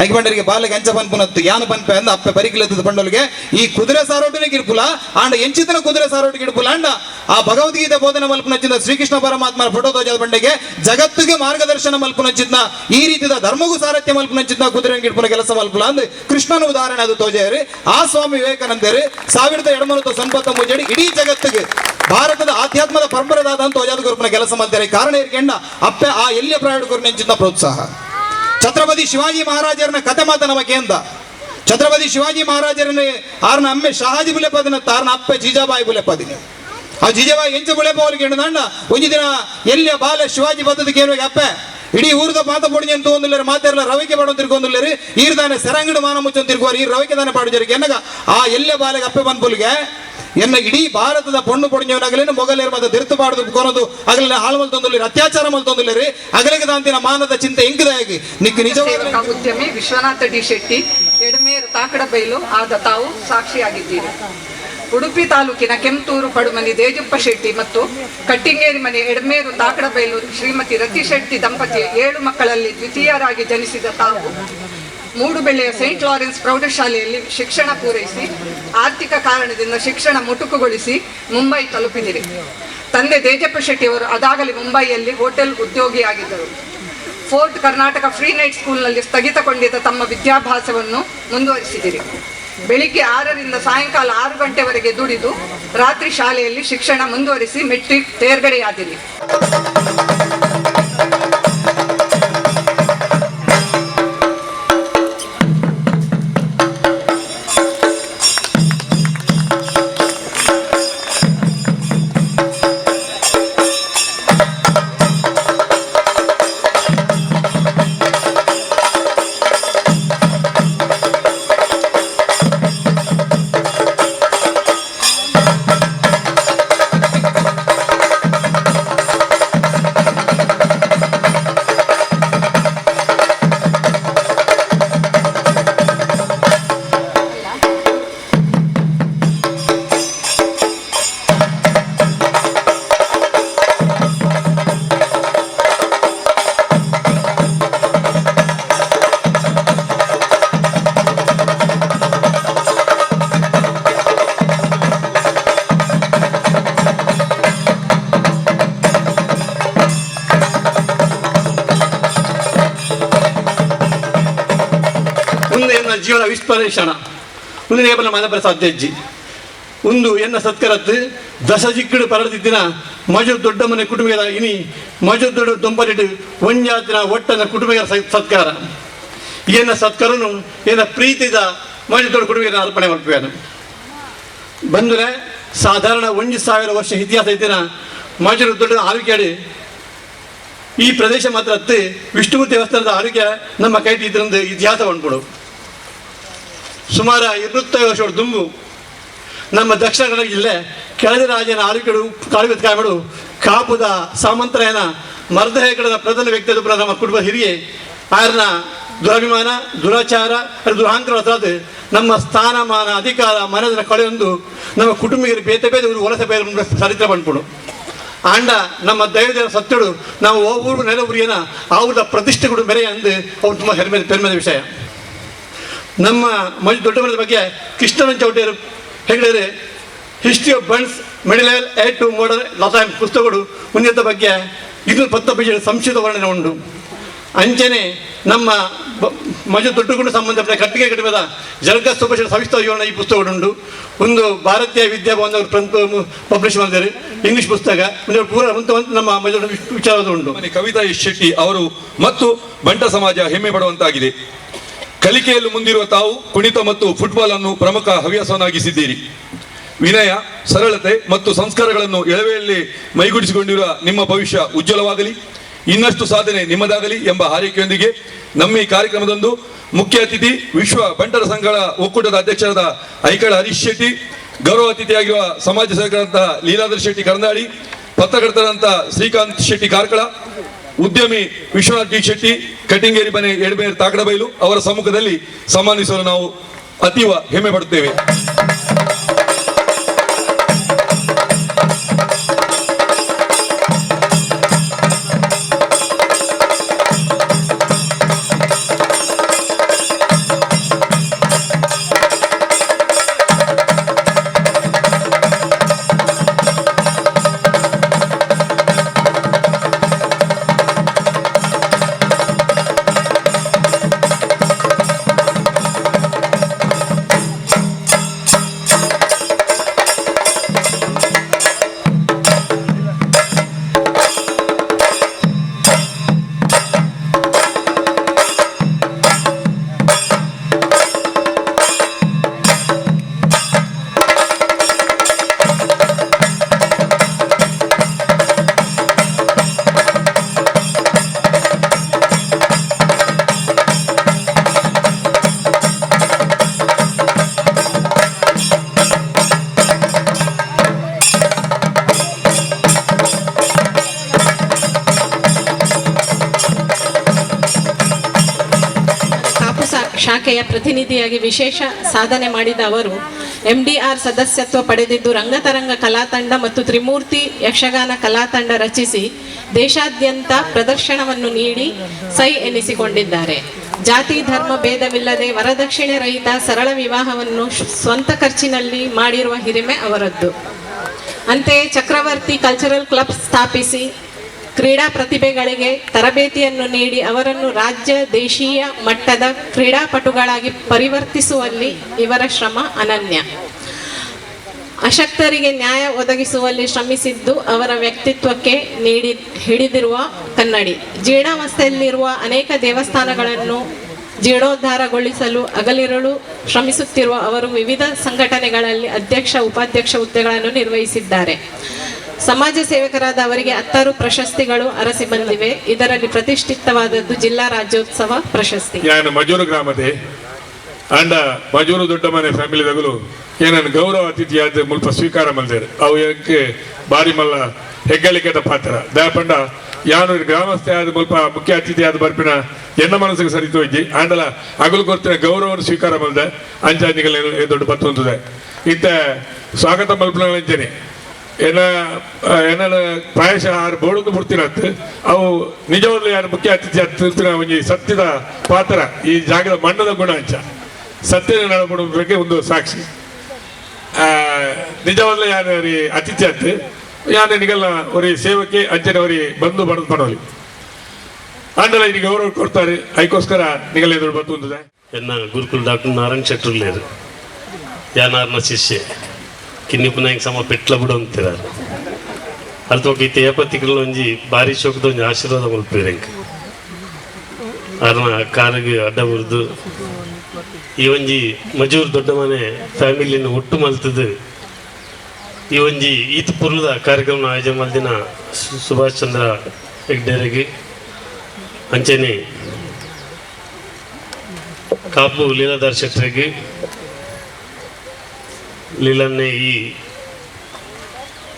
ಐಕ್ ಬಂಡರಿಗೆ ಬಾಲೆಗೆ ಅಂಚ ಪನ್ಪುನತ್ತು ಯಾನು ಪನ್ಪೆ ಅಂದ ಅಪ್ಪೆ ಬರಿಕಿಲತ್ತದ ಬಂಡೋಲಿಗೆ ಈ ಕುದುರೆ ಸಾರೋಟಿನ ಗಿಡ್ಪುಲ ಆಂಡ ಎಂಚಿತನ ಕುದುರೆ ಸಾರೋಟಿಗೆ ಗಿಡ್ಪುಲ ಅಂಡ ಆ ಭಗವದ್ಗೀತೆ ಬೋಧನೆ ಮಲ್ಪುನಂಚಿನ ಶ್ರೀಕೃಷ್ಣ ಪರಮಾತ್ಮನ ಫೋಟೋ ತೋಜದ ಬಂಡೆಗೆ ಜಗತ್ತಿಗೆ ಮಾರ್ಗದರ್ಶನ ಮಲ್ಪುನಂಚಿನ ಈ ರೀತಿಯ ಧರ್ಮಗೂ ಸಾರಥ್ಯ ಮಲ್ಪುನಂಚಿನ ಕುದುರೆ ಗಿಡ್ಪುನ ಕೆಲಸ ಮಲ್ಪುಲ ಅಂದ್ ಕೃಷ್ಣನ ಉದಾಹರಣೆ ಅದು ತೋಜೇರಿ. ಆ ಸ್ವಾಮಿ ವಿವೇಕಾನಂದರು 1993 ಇಡೀ ಜಗತ್ತಿಗೆ ಭಾರತದ ಆಧ್ಯಾತ್ಮದ ಪರಂಪರೆದಾದ ಅಂತ ತೋಜಾದ ಗುರುಪನ ಕೆಲಸ ಮಾಡ್ತಾರೆ. ಕಾರಣ ಇರ್ಕೆಂಡ ಅಪ್ಪೆ ಆ ಎಲ್ಲಿಯ ಪ್ರಯಾಣ ಗುರುನೆಂಚಿನ ಪ್ರೋತ್ಸಾಹ. ಛತ್ರಪತಿ ಶಿವಾಜಿ ಮಹಾರಾಜರನ್ನ ಕತೆ ಮಾತ ನಮಗೆ ಅಂದ ಛತ್ರಪತಿ ಶಿವಾಜಿ ಮಹಾರಾಜರನ್ನ ಆರ್ನ ಅಮ್ಮೆ ಶಹಾಜಿ ಬುಲೆಪದಿನ ತಾರ್ನ ಅಪ್ಪೆ ಜೀಜಾಬಾಯಿ ಬುಲೆಪದಿನ. ಆ ಜೀಜಾಬಾಯಿ ಎಂಚ ಬುಲೆಪವಲಿಗೆ ಎಂಡ ಒಂಜಿ ದಿನ ಎಲ್ಲಿಯ ಬಾಲ ಶಿವಾಜಿ ಬದ್ದದ ಕೇಳುವಾಗ ಅಪ್ಪೆ ಇಡೀ ಊರದ ಮಾತ ಪೊಡಿಂಜನ್ ತೂವೊಂದುಲ್ಲೆರ್ ಮಾತೆರ್ಲ ರವಿಕೆ ಪಾಡೊಂದು ತಿರ್ಗೊಂದುಲ್ಲೆರ್ ಈರ್ದಾನೆ ಸೆರಂಗಡು ಮಾನ ಮುಚ್ಚೊಂದು ತಿರ್ಗುವಾರ್ ಈ ರವಿಕೆ ದಾನೆ ಪಾಡುಜರಿಗೆ ಎನ್ನಗ ಆ ಎಲ್ಲೆ ಬಾಲೆಗೆ ಅಪ್ಪೆ ಬಂದ್ಪುಲ್ಗೆ ಎನ್ನ ಇಡೀ ಭಾರತದ ಪೊಣ್ಣು ಪೊಡಿಂಜವನಾಗಲೇನು ಮೊಗಲೇರು ಮತ್ತೆ ದಿರ್ತು ಪಾಡುದು ಕೊನದು ಅಗಲಿನ ಹಾಳು ಮಲ್ತೊಂದುಲ್ಲೆರ್ ಅತ್ಯಾಚಾರ ಮಲ್ತೊಂದುಲ್ಲೆರ್ ಅಗಲಿಗೆ ದಾಂತಿನ ಮಾನದ ಚಿಂತೆ ಎಂಕುದಾಗಿ ನಿಕ್ ನಿಜವಾದ ಸೇವಕ ಉದ್ಯಮಿ ವಿಶ್ವನಾಥ ಡಿ ಶೆಟ್ಟಿ ಎಡಮೇರು ತಾಕಡಬೈಲು ಆದ ತಾವು ಸಾಕ್ಷಿಯಾಗಿದ್ದೀರಿ. ಉಡುಪಿ ತಾಲೂಕಿನ ಕೆಂತೂರು ಪಡುಮನಿ ದೇಜಪ್ಪ ಶೆಟ್ಟಿ ಮತ್ತು ಕಟ್ಟಿಂಗೇರಿ ಮನೆ ಎಡಮೇರು ತಾಕಡಬೈಲು ಶ್ರೀಮತಿ ರತಿ ಶೆಟ್ಟಿ ದಂಪತಿಯ 7 ಮಕ್ಕಳಲ್ಲಿ ದ್ವಿತೀಯರಾಗಿ ಜನಿಸಿದ ತಾವು ಮೂಡುಬೆಳ್ಳೆಯ ಸೈಂಟ್ ಲಾರೆನ್ಸ್ ಪ್ರೌಢಶಾಲೆಯಲ್ಲಿ ಶಿಕ್ಷಣ ಪೂರೈಸಿ ಆರ್ಥಿಕ ಕಾರಣದಿಂದ ಶಿಕ್ಷಣ ಮೊಟಕುಗೊಳಿಸಿ ಮುಂಬೈ ತಲುಪಿದಿರಿ. ತಂದೆ ದೇಜಪ್ಪ ಶೆಟ್ಟಿಯವರು ಅದಾಗಲೇ ಮುಂಬೈಯಲ್ಲಿ ಹೋಟೆಲ್ ಉದ್ಯೋಗಿಯಾಗಿದ್ದರು. ಫೋರ್ಟ್ ಕರ್ನಾಟಕ ಫ್ರೀ ನೈಟ್ ಸ್ಕೂಲ್ನಲ್ಲಿ ಸ್ಥಗಿತಗೊಂಡಿದ್ದ ತಮ್ಮ ವಿದ್ಯಾಭ್ಯಾಸವನ್ನು ಮುಂದುವರಿಸಿದಿರಿ. ಬೆಳಿಗ್ಗೆ 6ರಿಂದ ಸಾಯಂಕಾಲ 6 ಗಂಟೆವರೆಗೆ ದುಡಿದು ರಾತ್ರಿ ಶಾಲೆಯಲ್ಲಿ ಶಿಕ್ಷಣ ಮುಂದುವರಿಸಿ ಮೆಟ್ರಿಕ್ ತೇರ್ಗಡೆಯಾದಿರಿ. ಜೀವನ ವಿಸ್ಮರೇಷಣ ಒಂದು ನೇಬಲ ಮನಬರ ಸಾಧ್ಯಜ್ಜಿ ಒಂದು ಎನ್ನ ಸತ್ಕರತ್ತು ದಶಜಿಕ್ಕಡು ಪರದಿದ್ದಿನ ಮಜು ದೊಡ್ಡ ಮನೆ ಕುಟುಂಬದ ಇನಿ ಮಜು ದೊಡ್ಡ ದೊಂಬರಿಟ್ಟು ಒಂಜಾತಿನ ಒಟ್ಟನ ಕುಟುಂಬದ ಸತ್ಕಾರ ಎನ್ನ ಸತ್ಕರನು ಎನ್ನ ಪ್ರೀತಿದ ಮಜು ದೊಡ್ಡ ಕುಟುಂಬದ ಅರ್ಪಣೆ ಮಾಡ್ಬೇಕು ಬಂದರೆ ಸಾಧಾರಣ 1000 ವರ್ಷ ಇತಿಹಾಸ ಇದ್ದಿನ ಮಜು ದೊಡ್ಡ ಆರೋಗ್ಯ ಈ ಪ್ರದೇಶ ಮಾತ್ರ ಅತ್ತೆ ವಿಷ್ಣುಮೂರ್ತಿ ದೇವಸ್ಥಾನದ ಆರೋಗ್ಯ ನಮ್ಮ ಕೈಟಿ ಇದರಿಂದ ಇತಿಹಾಸ ಉಂಟು. ಸುಮಾರು 250 ವರ್ಷ ದುಂಬು ನಮ್ಮ ದಕ್ಷಿಣ ಕನ್ನಡ ಜಿಲ್ಲೆ ಕೆಳದಿ ರಾಜನ ಆಳ್ವಿಕೆಡು ಕಾಳುವೆತ್ಕಾಯಡು ಕಾಪುದ ಸಾಮಂತರಾಯನ ಮರ್ದ ಹೆಗಡದ ಪ್ರಧಾನ ವ್ಯಕ್ತಿ ನಮ್ಮ ಕುಟುಂಬ ಹಿರಿಯೇ ಆರ್ನ ದುರಭಿಮಾನ ದುರಾಚಾರ ದುರಾಂತರ ನಮ್ಮ ಸ್ಥಾನಮಾನ ಅಧಿಕಾರ ಮನದ ಕಳೆಯೊಂದು ನಮ್ಮ ಕುಟುಂಬಿಗರು ಬೇತೆ ಬೇರೆ ವಲಸೆ ಬೇರೆ ಚರಿತ್ರೆ ಬಂದ್ಬಿಡು ಆಂಡ ನಮ್ಮ ದೈವದ ಸತ್ಯಡು ನಾವು ಒಬ್ಬರು ನೆಲವುರಿಯನ ಅವ್ರದ ಪ್ರತಿಷ್ಠೆಗಳು ಬೆರೆ ಅಂದು ಅವ್ರು ತುಂಬ ಹೆಮ್ಮೆ ಪೆರ್ಮೆದ ವಿಷಯ. ನಮ್ಮ ಮಜು ದೊಡ್ಡ ಮನದ ಬಗ್ಗೆ ಕೃಷ್ಣನ ಚೌಟೆಯರು ಹೇಳಿದರೆ history of Bunts medieval age to modern Lata ಪುಸ್ತಕಗಳು ಉನ್ನತ ಬಗ್ಗೆ ಇದು ಪತ್ತ ಬೀಜ ಸಂಕ್ಷಿಪ್ತ ವರ್ಣನೆ ಉಂಟು. ಅಂಚನೆ ನಮ್ಮ ಮಜು ದೊಡ್ಡಗುಂಡು ಸಂಬಂಧಪಟ್ಟ ಕಟ್ಟಿಗೆ ಕಡಿಮೆದ ಜರ್ಗ ಸುಭಾಷಣ ಸವಿಸ್ತಾರ ವಿವರಣ ಈ ಪುಸ್ತಕಗಳುಂಟು. ಒಂದು ಭಾರತೀಯ ವಿದ್ಯಾಭವನ ಪಬ್ಲಿಷ್ ಮಾಡಿದ್ದಾರೆ ಇಂಗ್ಲೀಷ್ ಪುಸ್ತಕ ಪೂರ ನಮ್ಮ ಮಜು ವಿಚಾರದ ಉಂಟು. ಕವಿತಾ ಎಸ್ ಶೆಟ್ಟಿ ಅವರು ಮತ್ತು ಬಂಟ ಸಮಾಜ ಹೆಮ್ಮೆ ಪಡುವಂತಾಗಿದೆ. ಕಲಿಕೆಯಲ್ಲಿ ಮುಂದಿರುವ ತಾವು ಕುಣಿತ ಮತ್ತು ಫುಟ್ಬಾಲ್ ಅನ್ನು ಪ್ರಮುಖ ಹವ್ಯಾಸವನ್ನಾಗಿಸಿದ್ದೀರಿ. ವಿನಯ, ಸರಳತೆ ಮತ್ತು ಸಂಸ್ಕಾರಗಳನ್ನು ಎಳವೆಯಲ್ಲಿ ಮೈಗೂಡಿಸಿಕೊಂಡಿರುವ ನಿಮ್ಮ ಭವಿಷ್ಯ ಉಜ್ವಲವಾಗಲಿ, ಇನ್ನಷ್ಟು ಸಾಧನೆ ನಿಮ್ಮದಾಗಲಿ ಎಂಬ ಹಾರೈಕೆಯೊಂದಿಗೆ ನಮ್ಮ ಈ ಕಾರ್ಯಕ್ರಮದಂದು ಮುಖ್ಯ ಅತಿಥಿ ವಿಶ್ವ ಬಂಟರ ಸಂಘಗಳ ಒಕ್ಕೂಟದ ಅಧ್ಯಕ್ಷರಾದ ಐಕಳ ಹರೀಶ್ ಶೆಟ್ಟಿ, ಗೌರವ ಅತಿಥಿಯಾಗಿರುವ ಸಮಾಜ ಸೇವಕರಾದಂತಹ ಲೀಲಾಧರ್ ಶೆಟ್ಟಿ ಕರಂದಾಳಿ, ಪತ್ರಕರ್ತರಾದಂತಹ ಶ್ರೀಕಾಂತ್ ಶೆಟ್ಟಿ ಕಾರ್ಕಳ, ಉದ್ಯಮಿ ವಿಶ್ವನಾಥ್ ಡಿ ಶೆಟ್ಟಿ ಕಟ್ಟಿಂಗೇರಿ ಮನೆ ಎಡಬೇರು ತಾಕಡಬೈಲು ಅವರ ಸಮ್ಮುಖದಲ್ಲಿ ಸನ್ಮಾನಿಸಲು ನಾವು ಅತೀವ ಹೆಮ್ಮೆ ಪಡುತ್ತೇವೆ. ಶಾಖೆಯ ಪ್ರತಿನಿಧಿಯಾಗಿ ವಿಶೇಷ ಸಾಧನೆ ಮಾಡಿದ ಅವರು ಎಂಡಿಆರ್ ಸದಸ್ಯತ್ವ ಪಡೆದಿದ್ದು ರಂಗತರಂಗ ಕಲಾತಂಡ ಮತ್ತು ತ್ರಿಮೂರ್ತಿ ಯಕ್ಷಗಾನ ಕಲಾತಂಡ ರಚಿಸಿ ದೇಶಾದ್ಯಂತ ಪ್ರದರ್ಶನವನ್ನು ನೀಡಿ ಸೈ ಎನಿಸಿಕೊಂಡಿದ್ದಾರೆ. ಜಾತಿ ಧರ್ಮ ಭೇದವಿಲ್ಲದೆ ವರದಕ್ಷಿಣೆ ರಹಿತ ಸರಳ ವಿವಾಹವನ್ನು ಸ್ವಂತ ಖರ್ಚಿನಲ್ಲಿ ಮಾಡಿರುವ ಹಿರಿಮೆ ಅವರದ್ದು. ಅಂತೆಯೇ ಚಕ್ರವರ್ತಿ ಕಲ್ಚರಲ್ ಕ್ಲಬ್ ಸ್ಥಾಪಿಸಿ ಕ್ರೀಡಾ ಪ್ರತಿಭೆಗಳಿಗೆ ತರಬೇತಿಯನ್ನು ನೀಡಿ ಅವರನ್ನು ರಾಜ್ಯ ದೇಶೀಯ ಮಟ್ಟದ ಕ್ರೀಡಾಪಟುಗಳಾಗಿ ಪರಿವರ್ತಿಸುವಲ್ಲಿ ಇವರ ಶ್ರಮ ಅನನ್ಯ. ಅಶಕ್ತರಿಗೆ ನ್ಯಾಯ ಒದಗಿಸುವಲ್ಲಿ ಶ್ರಮಿಸಿದ್ದು ಅವರ ವ್ಯಕ್ತಿತ್ವಕ್ಕೆ ಹಿಡಿದಿರುವ ಕನ್ನಡಿ. ಜೀರ್ಣಾವಸ್ಥೆಯಲ್ಲಿರುವ ಅನೇಕ ದೇವಸ್ಥಾನಗಳನ್ನು ಜೀರ್ಣೋದ್ಧಾರಗೊಳಿಸಲು ಹಗಲಿರುಳು ಶ್ರಮಿಸುತ್ತಿರುವ ಅವರು ವಿವಿಧ ಸಂಘಟನೆಗಳಲ್ಲಿ ಅಧ್ಯಕ್ಷ, ಉಪಾಧ್ಯಕ್ಷ ಹುದ್ದೆಗಳನ್ನು ನಿರ್ವಹಿಸಿದ್ದಾರೆ. ಸಮಾಜ ಸೇವಕರಾದ ಅವರಿಗೆ 10 ಪ್ರಶಸ್ತಿಗಳು ಅರಸಿ ಬಂದಿವೆ. ಇದರಲ್ಲಿ ಪ್ರತಿಷ್ಠಿತವಾದದ್ದು ಜಿಲ್ಲಾ ರಾಜ್ಯೋತ್ಸವ ಪ್ರಶಸ್ತಿ. ಯಾನು ಮಜೂರು ಗ್ರಾಮದೆ ಅಂಡ ಮಜೂರು ದೊಡ್ಡ ಮನೆ ಫ್ಯಾಮಿಲಿ ತಗಲು ಏನನ್ನು ಗೌರವ ಅತಿಥಿಯಾದ ಮುಲ್ಪ ಸ್ವೀಕಾರ ಮಲ್ದೇರು. ಅವು ಯಾಕೆ ಬಾರಿ ಮಲ್ಲ ಹೆಗ್ಗಳಿಕೆದ ಪಾತ್ರ ದಯಪಂಡ ಯಾನು ಗ್ರಾಮಸ್ಥೆ ಆದ ಮುಲ್ಪ ಮುಖ್ಯ ಅತಿಥಿಯಾದ ಬರ್ಪಿನ ಎನ್ನ ಮನಸ್ಸಿಗೆ ಸರಿತು ಇಜ್ಜಿ ಆಂಡಲ ಅಗಲು ಕೊರ್ತಿನ ಗೌರವವನ್ನು ಸ್ವೀಕಾರ ಮಲ್ದೆ ಅಂಚಾಂಜಿಗಳ ದೊಡ್ಡ ಪತ್ತೊಂದಿದೆ. ಇತ್ತ ಸ್ವಾಗತ ಮಲ್ಪನಂಚನೆ ಏನ ಏನ ಪ್ರಾಯಶಃ ಆರು ಬೋಡೊಂದು ಬಿಡ್ತೀನತ್ತು ಅವು ನಿಜವಾಗ್ಲೂ ಯಾರು ಮುಖ್ಯ ಅತಿಥಿ ಹತ್ತಿರ್ತಿನ ಒಂಜಿ ಸತ್ಯದ ಪಾತ್ರ ಈ ಜಾಗದ ಮಣ್ಣದ ಗುಣ ಅಂಚ ಸತ್ಯದ ನಡಪಡಬೇಕೆ ಒಂದು ಸಾಕ್ಷಿ. ನಿಜವಾಗ್ಲೂ ಯಾರು ಅತಿಥಿ ಹತ್ತು ಯಾರು ನಿಗಲ್ಲ ಒರಿ ಸೇವಕ್ಕೆ ಅಂಚನೆ ಅವರಿ ಬಂದು ಬಡದು ಪಡೋಲಿ ಆಂಡಲ ಈಗ ಗೌರವ ಕೊಡ್ತಾರೆ ಅದಕ್ಕೋಸ್ಕರ ನಿಗಲ್ಲ ಎದುರು ಬಂದು ಒಂದಿದೆ. ಎನ್ನ ಗುರುಕುಲ್ ಡಾಕ್ಟರ್ ನಾರಾಯಣ ಶೆಟ್ಟರ್ಲೇರು ಯಾನಾರ್ನ ಶಿಷ್ಯೆ ಕಿನ್ನಿಪುನಾಯಕ ಸಮ ಪೆಟ್ಲ ಬಿಡು ಅಂತಿದ್ದಾರೆ. ಅಲ್ತೋಕ ಇತ್ತೆ ಏಪತ್ತಿಕಲ್ ಒಂಜಿ ಬಾರಿ ಶೋಕದ ಒಂಜಿ ಆಶೀರ್ವಾದ ಮಲ್ಪಿರಂಕ ಅರ್ನ ಕಾರಿಗೆ ಅಡ್ಡ ಬುರ್ದು ಈ ಒಂಜಿ ಮಜೂರ್ ದೊಡ್ಡ ಮನೆ ಫ್ಯಾಮಿಲಿನ ಒಟ್ಟು ಮಲ್ತದ್ದು ಈ ಒಂಜಿ ಈತ ಪುರ್ಲದ ಕಾರ್ಯಕ್ರಮ ಆಯೋಜನೆ ಮಲ್ದಿನ ಸುಭಾಷ್ ಚಂದ್ರ ಹೆಗ್ಡೇರಿಗೆ ಅಂಚನೆ ಕಾಪು ಲೀಲಾಧರ್ ಶೆಟ್ಟರಿಗೆ ಲೀಲನ್ನೇ ಈ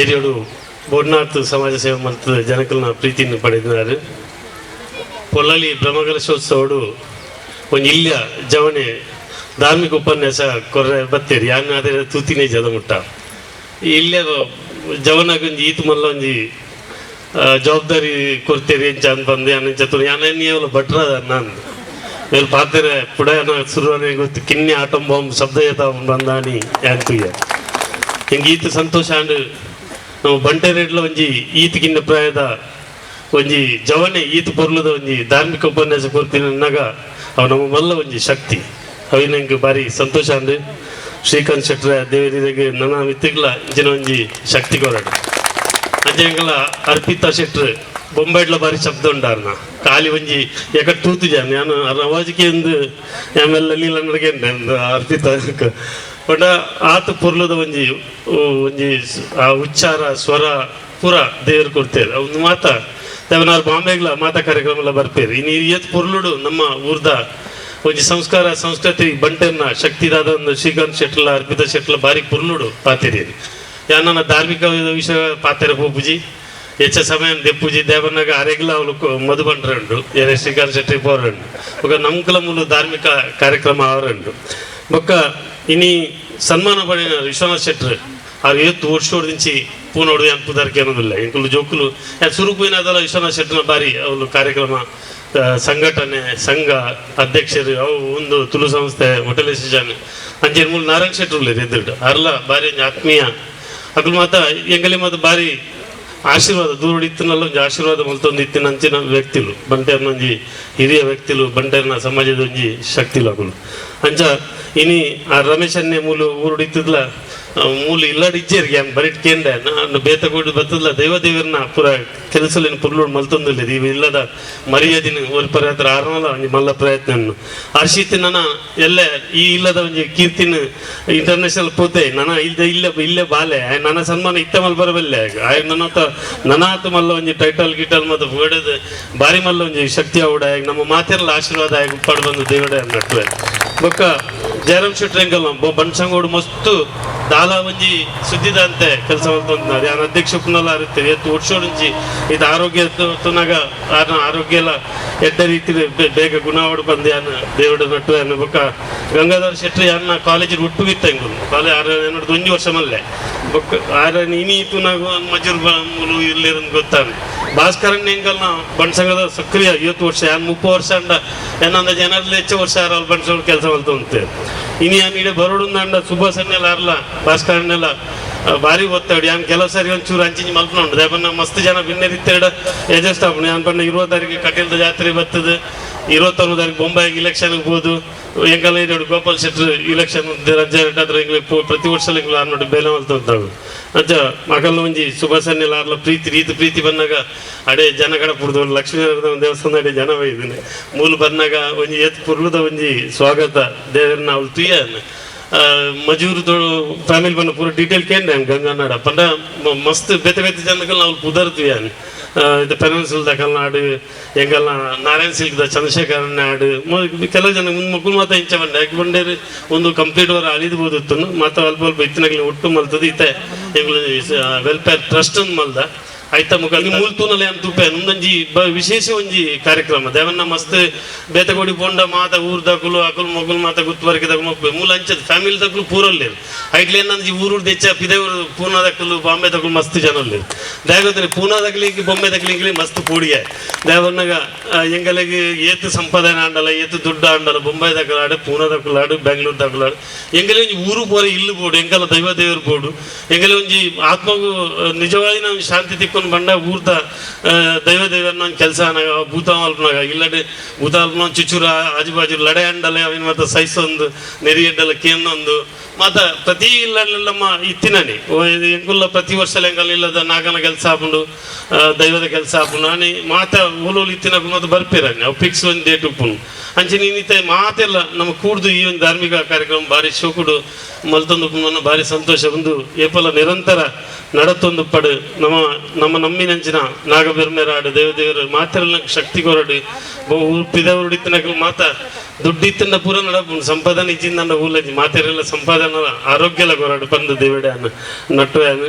ಏರಿಯೋಡು ಬೋಡ್ನಾಥ್ ಸಮಾಜ ಸೇವೆ ಮಲ್ತದ ಜನಕಲ್ನ ಪ್ರೀತಿಯನ್ನು ಪಡೆದಿದ್ದಾರೆ. ಪೊಳ್ಳಲಿ ಬ್ರಹ್ಮಕಲಶೋತ್ಸವಡು ಒಂಜಿ ಇಲ್ಯ ಜವಣೆ ಧಾರ್ಮಿಕ ಉಪನ್ಯಾಸ ಕೊರ್ರೆ ಬತ್ತೇರಿ ಯಾನಾದ್ರೆ ತೂತಿನೇ ಜದ ಮುಟ್ಟ ಇಲ್ಲೇ ಜವನಾಗ ಒಂಜಿ ಈತ ಮಲ್ಲ ಒಂಜಿ ಜವಾಬ್ದಾರಿ ಕೊಡ್ತೇರಿ ಎಂಚ ಅಂತ ಬಂದೆ ಅನ್ನ ಯಾನ ಭಟ್ರ ನಾನು ಮೇಲ್ ಪಾತ್ರೆ ಪುಡಯನ ಸುರುವನೆ ಗೊತ್ತು ಕಿನ್ನೆ ಆಟಂ ಬಾಂಬ್ ಶಬ್ದ ಏತ ಬಂದಾನಿ ಯಾಂತುಯ್ಯ ಹಿಂಗೆ ಈತ ಸಂತೋಷ ಅಂಡ್ ನಾವು ಬಂಟೆರೆಡ್ಲ ಒಂಜಿ ಈತ ಕಿನ್ನ ಪ್ರಾಯದ ಒಂಜಿ ಜವನೆ ಈತ ಪೊರ್ಲದ ಒಂಜಿ ಧಾರ್ಮಿಕ ಉಪನ್ಯಾಸ ಕೊಡ್ತೀನಿ ಅನ್ನಾಗ ಅವು ನಮ್ಮ ಮಲ್ಲ ಒಂಜಿ ಶಕ್ತಿ ಅవి ನಂಗೆ ಭಾರಿ ಸಂತೋಷ ಅಂಡ್ ಶ್ರೀಕಾಂತ್ ಶೆಟ್ಟರ ದೇವರಿಗೆ ನನ್ನ ಮಿತ್ತಿಗ್ಲ ಇಂಚಿನ ಒಂಜಿ ಶಕ್ತಿ ಕೊರಡು ಅಂಜಂಗಲ ಅರ್ಪಿತಾ ಶೆಟ್ರು ಬೊಂಬೈಡ್ಲ ಬಾರಿ ಶಬ್ದ ಉಂಡಾರ್ನ ಖಾಲಿ ಒಂಜಿ ಯಾಕ ತೂತು ಜನ ನಾನು ಅವಾಜಿಗೆ ಎಂದು ಆಮೇಲೆ ಲೀಲ ನಡಗೆ ಅರ್ಪಿತಾ ಬಟ್ ಆತ ಪೊರ್ಲದ ಒಂಜಿ ಒಂಜಿ ಆ ಉಚ್ಚಾರ ಸ್ವರ ಪೂರ ದೇವರು ಕೊಡ್ತೇವೆ ಒಂದು ಮಾತಾ ದೇವನಾರು ಬಾಂಬೆಗ್ಲ ಮಾತಾ ಕಾರ್ಯಕ್ರಮ ಎಲ್ಲ ಬರ್ಪೇರು ಇನ್ನು ಏತ್ ಪೊರ್ಲುಡು ನಮ್ಮ ಊರ್ದ ಒಂಜಿ ಸಂಸ್ಕಾರ ಸಂಸ್ಕೃತಿ ಬಂಟೆನ್ನ ಶಕ್ತಿದಾದ ಒಂದು ಶ್ರೀಕಾಂತ್ ಶೆಟ್ಲ ಅರ್ಪಿತಾ ಶೆಟ್ಲ ಬಾರಿ ಪುರ್ಲುಡು ಪಾತೆರಿ ಯಾನ ಧಾರ್ಮಿಕ ವಿಷಯ ಪಾತೆರ ಪೂಜಿ ಹೆಚ್ಚ ಸಮಯ ದೆಪ್ಪುಜಿ ದೇವನಾಗ ಅರೆಗ್ಲ ಅವಳು ಮಧು ಬಂಟ್ರಂಡು ಏನೇ ಶ್ರೀಕಾಂತ್ ಶೆಟ್ಟಿ ಪೋರಂಡು ఒక ನಮ್ಕಲ ಮೂಲ ಧಾರ್ಮಿಕ ಕಾರ್ಯಕ್ರಮ ಅವರಂಡು ಬೊಕ್ಕ ಇನಿ ಸನ್ಮಾನ ಪಡಿನ ವಿಶ್ವನಾಥ್ ಶೆಟ್ರು ಆರು ಏತ್ತು ವರ್ಷ ಪೂನೋಡು ಅನ್ಪುದಾರ್ಕೆ ಅನ್ನೋದಿಲ್ಲ ಇಂಕುಲು ಜೋಕುಲು ಸುರುಪುವಿನದಲ್ಲ ವಿಶ್ವನಾಥ್ ಶೆಟ್ಟನ ಬಾರಿ ಅವಳು ಕಾರ್ಯಕ್ರಮ ಸಂಘಟನೆ ಸಂಘ ಅಧ್ಯಕ್ಷರು ಅವು ಒಂದು ತುಳು ಸಂಸ್ಥೆ ಹೋಟೆಲ್ ಅಸೋಸಿಯೇಷನ್ ಅಂಚೆ ಮೂಲ ನಾರಾಯಣ ಶೆಟ್ಟರು ಎದುರು ಅರ್ಲ ಬಾರಿ ಆತ್ಮೀಯ ಅಕಲು ಮಾತ ಎಂಗಲಿ ಮಾತ ಬಾರಿ ಆಶೀರ್ವಾದ ದೂರ ಇತ್ತಿನಲ್ಲ ಒಂಜಿ ಆಶೀರ್ವಾದ ಮಲ್ತೊಂದು ಇತ್ತಿನ ಅಂಚಿನ ವ್ಯಕ್ತಿಲು ಬಂಟೆರ್ನ ಒಂಜಿ ಹಿರಿಯ ವ್ಯಕ್ತಿಲು ಬಂಟೆರ್ನ ಸಮಾಜದ ಒಂಜಿ ಶಕ್ತಿಲು ಅಕುಲು ಅಂಚ ಇನಿ ಆ ರಮೇಶನ್ನೇ ಮೂಲು ಊರುಡು ಇತ್ತಿದ್ಲ ಮೂಲು ಇಲ್ಲಾಡು ಇಜ್ಜೇರಿಗೆ ಆನ್ ಬರಿಟ್ ಕೇಂದ್ರ ನಾನು ಬೇತ ಕೂಡಿ ಬತ್ತದ್ಲ ದೈವ ದೇವರನ್ನ ಪೂರ ಕೆಲಸಲಿನ ಪುರ್ಲುಡು ಮಲ್ತೊಂದಿಲ್ಲ ಇವು ಇಲ್ಲದ ಮರ್ಯಾದಿನ ಒಂದು ಪ್ರಯತ್ನ ಆರ್ನಲ ಒಂಜಿ ಮಲ್ಲ ಪ್ರಯತ್ನ ಹರ್ಷಿತ್ ನನ್ನ ಎಲ್ಲ ಈ ಇಲ್ಲದ ಒಂಜಿ ಕೀರ್ತಿನ ಇಂಟರ್ನ್ಯಾಷನಲ್ ಪೋತೆ ನನ್ನ ಇಲ್ದ ಇಲ್ಲ ಇಲ್ಲೇ ಬಾಲೆ ನನ್ನ ಸನ್ಮಾನ ಇತ್ತ ಮಲ್ ಬರಬಲ್ಲೆ ಆಯ್ ನನ್ನ ನನಾತ ಮಲ್ಲ ಒಂಜಿ ಟೈಟಲ್ ಗಿಟಲ್ ಮತ್ತು ಬೇಡದ ಬಾರಿ ಮಲ್ಲ ಒಂಜಿ ಶಕ್ತಿ ಆವುಡ ನಮ್ಮ ಮಾತಿರಲ್ಲ ಆಶೀರ್ವಾದ ಆಗಿ ಉಪ್ಪಾಡು ಬಂದು ದೇವಡೆ ಅನ್ನಟ್ಟು ಬೊಕ್ಕ ಜಯರಾಮ್ ಶೆಟ್ಟರ್ ಬಣ್ಸಂಗೋಡು ಮಸ್ತು ದಾಲ ಒಂಜಿ ಸುದ್ದಿದಂತೆ ಕೆಲಸ ಮಾಡ್ತಂತಾರೆ ಯಾರು ಅಧ್ಯಕ್ಷ ಪುನಲ ಇರ್ತೀರಿ ಎತ್ತು ವರ್ಷೋಡಂಚಿ ಇದು ಆರೋಗ್ಯ ತುನಾಗ ಆರೋಗ್ಯ ಎಲ್ಲ ಎಡ್ಡೆ ರೀತಿ ಬೇಗ ಗುಣವಾಡು ಬಂದು ಯಾನ್ ದೇವಡ ನಟ್ಟು ಯಾನ್ ಬೊಕ್ಕ ಗಂಗಾಧರ ಶೆಟ್ಟಿ ಯಾನ್ನ ಕಾಲೇಜ್ ಹುಟ್ಟು ಬಿತ್ತಂಗುಲು ಕಾಲೇಜ್ ಆರ ಏನೋಡು ಒಂಜಿ ವರ್ಷ ಮಲ್ಲೆ ಬೊಕ್ಕ ಆರ ಇನಿ ಇತ್ತು ಮಜೂರ್ ಮೂಲು ಇರ್ಲಿರಂದು ಗೊತ್ತಾನೆ ಭಾಸ್ಕರನ್ ಎಂಕಲ್ನ ಬಣ್ಸಂಗದ ಸಕ್ರಿಯ 50 ವರ್ಷ ಯಾನ್ 30 ವರ್ಷ ಅಂಡ ಏನಂದ ಜನರಲ್ಲಿ ಹೆಚ್ಚು ವರ್ಷ ಯಾರು ಬಣ್ಸೋರು ಕೆಲಸ ಮಲ್ತು ಇನಿ ಯಾನ್ ಇಡೆ ಬರೋಡು ಅಂಡ ಸುಭಾಷನ್ನೆಲ್ಲ ಅರ್ಲ ಭಾಸ್ಕರನ್ನೆಲ್ಲ ಭಾರಿ ಒತ್ತಾಡಿ ಯಾನ್ ಕೆಲವು ಸಾರಿ ಒಂಚೂರು ಅಂಚಿಂಚಿ ಮಲ್ಪನ ಉಂಟು ದೇಪನ್ನ ಮಸ್ತ್ ಜನ ಬಿನ್ನೆರಿತ್ತೆರಡು ಅಡ್ಜಸ್ಟ್ ಆಪುಂಡು ಯಾನ್ ಪಂಡ 20 ತಾರೀಕು ಕಟೀಲ್ದ ಜಾತ್ರೆ ಬರ್ತದೆ 29 ತಾರೀಕು ಬೊಂಬಾಯಿಗೆ ಇಲೆಕ್ಷನ್ಗೆ ಹೋದು ಎಂಕಲ್ಲ ಇದು ಗೋಪಾಲ್ ಶೆಟ್ಟಿ ಇಲೆಕ್ಷನ್ ರಜೆ ಎಂಗ್ಲೆ ಪ್ರತಿ ವರ್ಷ ಎಂಗ್ಲು ಆರ್ನೋಡು ಬೇಲೆ ಮಲ್ತಂತಾಳು ಅಜ್ಜ ಮಗಲ್ಲ ಒಂಜಿ ಸುಭಾಷನ್ನೆಲ್ಲ ಆರ್ಲ ಪ್ರೀತಿ ರೀತಿ ಪ್ರೀತಿ ಬಂದಾಗ ಅಡೆ ಜನ ಕಡ ಪುಡ್ದು ಲಕ್ಷ್ಮೀನಾರಾಯಣ ದೇವಸ್ಥಾನ ಅಡೆ ಜನ ಬೈದಿನಿ ಮೂಲು ಬಂದಾಗ ಒಂಜಿ ಏತ್ ಪುರ್ಲುದ ಒಂಜಿ ಸ್ವಾಗತ ದೇವರನ್ನ ಅವಳು ತುಯ್ಯಾನ ಮಜೂರು ಫ್ಯಾಮಿಲಿ ಬಂದ ಪೂರ ಡೀಟೇಲ್ ಕೇಂದ್ರ ಗಂಗಾನಾಡ ಪಂಡ ಮಸ್ತ್ ಬೇತೆ ಬೇತೆ ಜನಗಳು ನಾವು ಪುದರ್ತೀವಿ ಇದು ಪೆನನ್ಸಿಲ್ ಕಲ್ನಾಡು ಎಂಗಲ್ಲ ನಾರಾಯಣ ಸಿಲ್ಕ್ದ ಚಂದ್ರಶೇಖರ್ ನಾಡು ಕೆಲವು ಜನ ಮುಂದೆ ಮಕ್ಕಳು ಮಾತ್ರ ಇಂಚ ಬಂಡೆ ಯಾಕೆ ಬಂಡೇರು ಒಂದು ಕಂಪ್ಲೀಟ್ ವರ ಅಳಿದು ಬೋದಿತ್ತು ಮಾತ್ರ ಅಲ್ಪ ಅಲ್ಪ ಇತ್ತಿನಾಗಲಿ ಒಟ್ಟು ಮಲ್ತದ ಇತ್ತೆ ಎಂಗ್ಲು ವೆಲ್ಫೇರ್ ಟ್ರಸ್ಟ್ ಅಂದ್ ಮಲ್ದ ಆಯ್ತಾ ಮುಖ ಮೂಲ ತೂನಲ್ಲಿ ಅಂತ ತುಪ್ಪೆ ನಮ್ದೊಂಜಿ ವಿಶೇಷ ಒಂಜಿ ಕಾರ್ಯಕ್ರಮ ದೇವನ್ನ ಮಸ್ತ್ ಬೇತಗೋಡಿ ಪೋಂಡ ಮಾತ ಊರು ದಕುಲು ಅಕುಲು ಮೊಗುಲು ಮಾತ ಗುತ್ತುವರ್ಕೆ ದಕುಲು ಮೊಪ್ಪೆ ಮೂಲ ಅಂಚದ ಫ್ಯಾಮಿಲಿ ದಕುಲು ಪೂರಲ್ಲಿ ಐಟ್ಲೆ ಏನಂದ್ರೆ ಊರು ದೆಚ್ಚ ಪಿದೇವರು ಪೂನಾ ದಕಲು ಬಾಂಬೆ ದಕಲು ಮಸ್ತ್ ಜನ ದೇವತ್ರಿ ಪೂನಾ ದಕಲಿಗೆ ಬೊಂಬೆ ದಕಲಿಗೆ ಮಸ್ತ್ ಪೂಡಿಗೆ ದೇವನ್ನಾಗ ಎಂಗಲಿಗೆ ಏತು ಸಂಪಾದನೆ ಆಂಡಲ್ಲ ಏತು ದುಡ್ಡು ಆಂಡಲ್ಲ ಬೊಂಬೈ ದಕಲಾಡು ಪೂನಾ ದಕಲಾಡು ಬೆಂಗಳೂರು ದಕಲಾಡು ಎಂಗಲಿ ಒಂಜಿ ಊರು ಪೋರೆ ಇಲ್ಲು ಬೋಡು ಎಂಗಲ ದೈವ ದೇವರು ಬೋಡು ಎಂಗಲಿ ಒಂಜಿ ಆತ್ಮಗೂ ನಿಜವಾಗಿ ನಾವು ಶಾಂತಿ ತಿಕ್ಕು ಬಂಡ ಊರ್ದ ದೈವ ದೇವರನ್ನ ಕೆಲಸ ಅನಾಗ ಭೂತ ಮಲ್ಪನಾಗ ಇಲ್ಲಡೆ ಭೂತ ಮಲ್ಪನ ಚುಚುರ ಆಜು ಲಡೆ ಅಂಡಲೆ ಅವಿನ ಮಾತ ಸೈಸೊಂದು ನೆರಿಯಡ್ಡಲ ಕೇನ್ನೊಂದು ಮಾತ ಪ್ರತಿ ಇಲ್ಲಮ್ಮ ಇತ್ತಿನಾನೆ ಎಂಕುಲ್ಲ ಪ್ರತಿ ವರ್ಷ ಎಂಕಲ್ ಇಲ್ಲದ ನಾಗನ ಕೆಲಸ ಆಪುಂಡು ದೈವದ ಕೆಲಸ ಆಪುಂಡು ನಾನೇ ಮಾತ ಊಲೂಲು ಇತ್ತಿನ ಮಾತ ಬರ್ಪಿರಾನೆ ಅವು ಫಿಕ್ಸ್ ಒಂದು ಡೇಟ್ ಉಪ್ಪುಂಡು ಅಂಚೆ ನೀನಿತ್ತೆ ಮಾತೆಲ್ಲ ನಮ್ಮ ಕೂಡ್ದು ಈ ಒಂದು ಧಾರ್ಮಿಕ ಕಾರ್ಯಕ್ರಮ ಭಾರಿ ಶೋಕುಡು ಮಲ್ತೊಂದು ಭಾರಿ ಸಂತೋಷ ಒಂದು ಏಪಲ ನಿರಂತರ ನಡತೊಂದು ಪಡು ನಮ್ಮ ನಮ್ಮ ನಮ್ಮಿನಂಚಿನ ನಾಗಬೆರ್ಮೆರಾಡು ದೇವದೇವರು ಮಾತೆಲ್ಲ ಶಕ್ತಿ ಕೊರಡು ಪಿದವರು ಇತ್ತಿನಕಲು ಮಾತ ದುಡ್ಡಿತ್ತಂಡ ಪೂರ ನಡಪು ಸಂಪಾದನೆ ಇಚ್ಚಿಂದ ಊಲಜಿ ಮಾತೆರೆಲ್ಲ ಸಂಪಾದನೆ ಆರೋಗ್ಯಲ ಕೊರಡು ಪಂದು ದೇವಡೆ ಅನ್ನ ನಟ್ಟು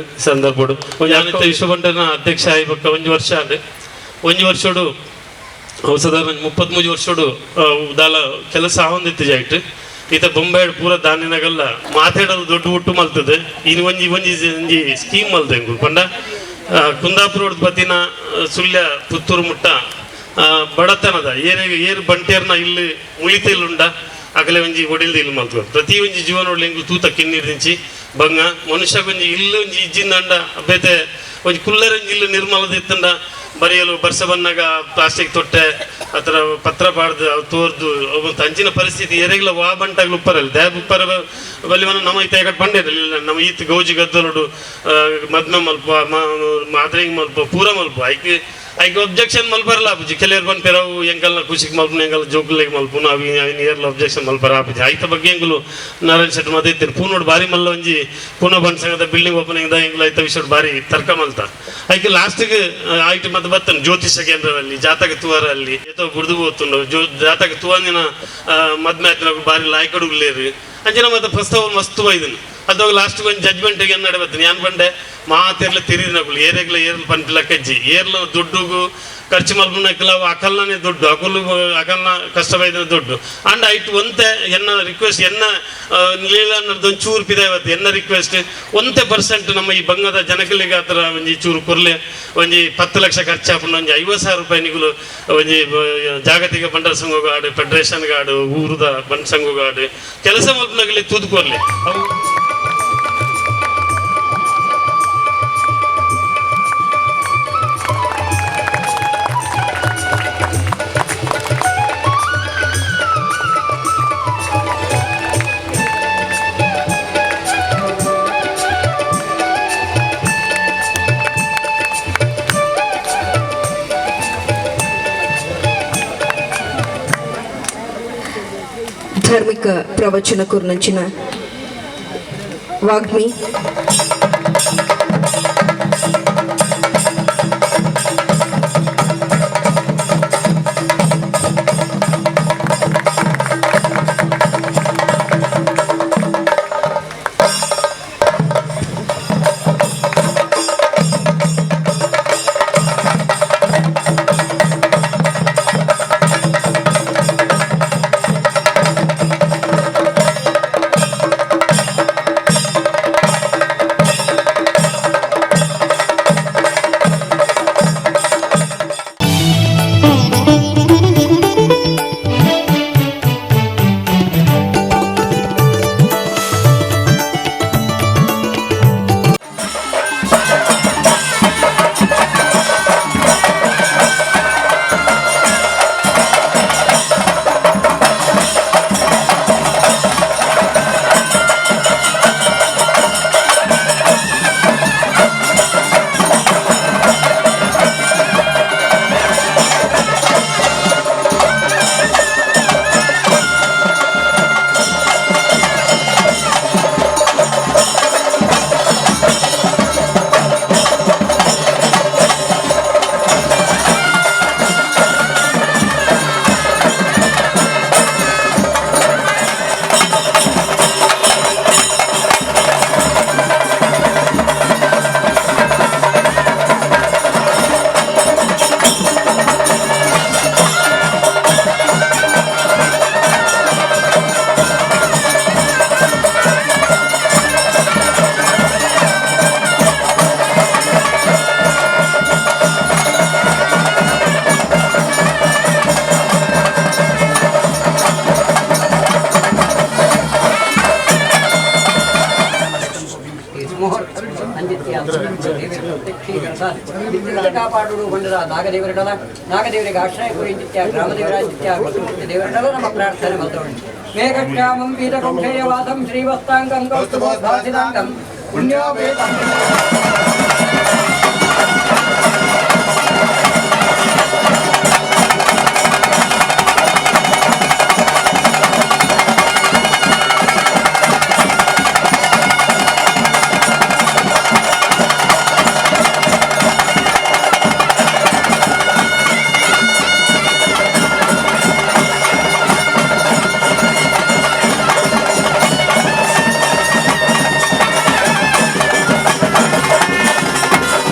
ಸಂದರ್ಭಡು ಒಂದು ವಿಶ್ವಬಂಡನ ಅಧ್ಯಕ್ಷ ಆಯ್ಬಕ್ಕ ಒಂದು ವರ್ಷ ಆದ ಒಂಜಿ ವರ್ಷಡು ಸಾಧಾರಣ 33 ವರ್ಷಡು ದಾಲ ಕೆಲಸ ಆವೊಂದಿತ್ತು ಜಾಯ್ಟ್ ಈತ ಬೊಂಬಾಯಿಡ್ ಪೂರ ದಾನಿನಗಲ್ಲ ಮಾತಾಡಲು ದೊಡ್ಡ ಒಟ್ಟು ಮಲ್ತದೆ ಇನ್ನು ಒಂಜಿ ಒಂಜಿ ಒಂಜಿ ಸ್ಕೀಮ್ ಮಲ್ತ ಎಂಕುಲು ಪಂಡ ಕುಂದಾಪುರ ಬತ್ತಿನ ಸುಳ್ಯ ಪುತ್ತೂರು ಮುಟ್ಟ ಬಡತನದ ಏನೇ ಏರು ಬಂಟೇರ್ನ ಇಲ್ಲಿ ಮುಳಿತೆಲ್ಲುಂಡ ಅಗಲೆ ಒಂಜಿ ಒಡಿಲ್ದ ಇಲ್ಲಿ ಮಲ್ತು ಪ್ರತಿ ಒಂಜಿ ಜೀವನ ಎಂಕುಲು ತೂತ ಕಿನ್ನೀರು ದಿಂಚಿ ಬಂಗ ಮನುಷ್ಯ ಒಂಜಿ ಇಲ್ಲಿ ಒಂಜಿ ಇಜ್ಜಿಂದಂಡ ಬೇತೆ ಒಂಜಿ ಕುಲ್ಲರ ಒಂಜಿ ಇಲ್ಲಿ ನಿರ್ಮಲದ ಇತ್ತಂಡ ಬರೆಯಲು ಬರ್ಸ ಬಂದಾಗ ಪ್ಲಾಸ್ಟಿಕ್ ತೊಟ್ಟೆ ಆ ಥರ ಪತ್ರ ಪಾಡ್ದು ಅವು ತೋರ್ದು ಅವು ಅಂಚಿನ ಪರಿಸ್ಥಿತಿ ಎರೆಗ್ಲ ವಾ ಬಂಟಾಗ್ಲು ಉಪ್ಪರಲ್ಲಿ ದ್ಯಾಬ್ ಉಪ್ಪರ ಬಲ್ಲಿ ನಮ್ಮ ಈತ ಎಕಡೆ ಬಂಡೇರಲಿಲ್ಲ ನಮ್ಮ ಈತ ಗೌಜಿ ಗದ್ದಲುಡು ಮದ್ಮೆ ಮಲ್ಪ ಮಾದ್ರಿಂಗ್ ಮಲ್ಪ ಪೂರ ಮಲ್ಪ ಐಕ್ ಐಕ್ ಒಬ್ಜೆಕ್ಷನ್ ಮಲ್ಪರಲ್ಲ ಆಪುಜಿ ಕೆಲವರು ಬಂದ್ಪೇರ ಅವು ಎಂಕಲ್ನ ಖುಷಿಗೆ ಮಲ್ಪನ ಎಂಕಲ್ ಜೋಕುಲೆಗ್ ಮಲ್ಪುನ ಅವಿ ಏರ್ಲ ಒಬ್ಜೆಕ್ಷನ್ ಮಲ್ಪರ ಆಪುಜಿ ಐತ ಬಗ್ಗೆ ಎಂಕುಲು ನಾರಾಯಣ ಶೆಟ್ಟಿ ಮಾತ ಇತ್ತೀರಿ ಪೂನೋಡು ಭಾರಿ ಮಲ್ಲ ಒಂಜಿ ಪೂನ ಬಂಡ್ ಸಂಘದ ಬಿಲ್ಡಿಂಗ್ ಓಪನಿಂಗ್ ಎಂಕುಲು ಐತ ವಿಷಯ ಭಾರಿ ತರ್ಕ ಮಲ್ತ ಐಕ್ ಲಾಸ್ಟಿಗೆ ಆಯ್ತು ಮತ್ತೆ ಬತ್ತನು ಜ್ಯೋತಿಷ ಕೇಂದ್ರದಲ್ಲಿ ಜಾತಕ ತುವರಲ್ಲಿ ಏತೋ ಬುಡ್ದು ಹೋಗ್ತುಂಡು ಜಾತಕ ತುವಂದಿನ ಮದ್ಮೆ ಆಯ್ತು ಭಾರಿ ಲಾಯ್ಕಡುಗ್ಲೇರು ಅಂಚಿನ ಮತ್ತೆ ಪ್ರಸ್ತಾವ ಮಸ್ತ್ ಬೈದನು ಅದಾಗ ಲಾಸ್ಟ್ ಒಂದು ಜಡ್ಜ್ಮೆಂಟ್ ಏನು ನಡೆ ಯಾನ್ ಬಂಡೆ ಮಾತೆರ್ಲ ತಿರಿದಿನಕುಲು ಏರೆಗ್ಲ ಏರ್ಲು ಪನ್ಪಿಲ ಕಜ್ಜಿ ಏರ್ಲ ದುಡ್ಡುಗು ಖರ್ಚು ಮಲ್ಪನಕ್ಲ ಅಕಲ್ನೇ ದುಡ್ಡು ಅಕಲು ಅಕಲ್ನ ಕಷ್ಟ ಬೈದಿನ ದುಡ್ಡು ಅಂಡ್ ಐಟ್ ಒಂತೆ ಎನ್ನ ರಿಕ್ವೆಸ್ಟ್ ಎನ್ನ ಲೀಲ ಚೂರು ಪಿದಾವತ್ತು ಎನ್ನ ರಿಕ್ವೆಸ್ಟ್ 1% ನಮ್ಮ ಈ ಬಂಗದ ಜನಕಲಿಗೆ ಆ ಥರ ಒಂಜಿ ಚೂರು ಕೊರ್ಲೆ ಒಂಜಿ 10 ಲಕ್ಷ ಖರ್ಚು ಹಾಕೊಂಡು ಒಂಜಿ 50,000 ರೂಪಾಯಿ ನಿಗುಲು ಒಂಜಿ ಜಾಗತಿಕ ಬಂಡರ ಸಂಘ ಆಡು ಫೆಡರೇಷನ್ ಗಾಡು ಊರುದ ಬಂಡ ಸಂಘ ಆಡು ಕೆಲಸ ಮಲ್ಪನಗಲಿ ತೂದುಕೊರ್ಲೆ ಅವು ಧಾರ್ಮಿಕ ಪ್ರವಚನ ಕುರ್ನಂಚಿನ ವಾಗ್ಮಿ ಸಾಧು ವಿದ್ಯುತ್ ಕಾಪಾಡುವುದು ಬಂಡದ ನಾಗದೇವರಡಲ ನಾಗದೇವರಿಗೆ ಆಶ್ರಯ ಕುರಿಂಚಿತ್ಯ ಗ್ರಾಮದೇವರಾಜಿತ್ಯ ದೇವರಡಲ ನಮ್ಮ ಪ್ರಾರ್ಥನೆ ಮಂತ್ರವನ್ನು ಮೇಘಶ್ಯಾಮಂ ವೀರಕೌಶೇಯವಾಸಂ ಶ್ರೀವಸ್ತಾಂಗಂ ಕೌಸ್ತುಭೋದ್ಭಾಸಿತಾಂಗಂ ಪುಣ್ಯೋಪೇತಂ.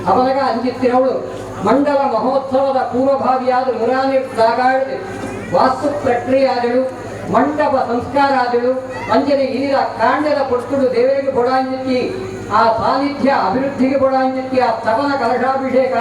ಅವನಗ ಅಂಜಿತ್ತಿನವಳು ಮಂಡಲ ಮಹೋತ್ಸವದ ಪೂರ್ವಭಾವಿಯಾದ ಮುರಾನಿರ್ದಾಗಾಡಿದೆ ವಾಸ್ತು ಪ್ರಕ್ರಿಯೆಯಾದಳು ಮಂಟಪ ಸಂಸ್ಕಾರ ಆದಳು ಅಂಜನೆ ಇನಿದ ಕಾಂಡದ ಪೊಟ್ಟುಡು ದೇವರಿಗೆ ಕೊಡಾಂಜಿ ಆ ಸಾನ್ನಿಧ್ಯ ಅಭಿವೃದ್ಧಿಗೆ ಬೋಡಾಂಚಿತ್ಯ ತಪನ ಕಲಶಾಭಿಷೇಕ.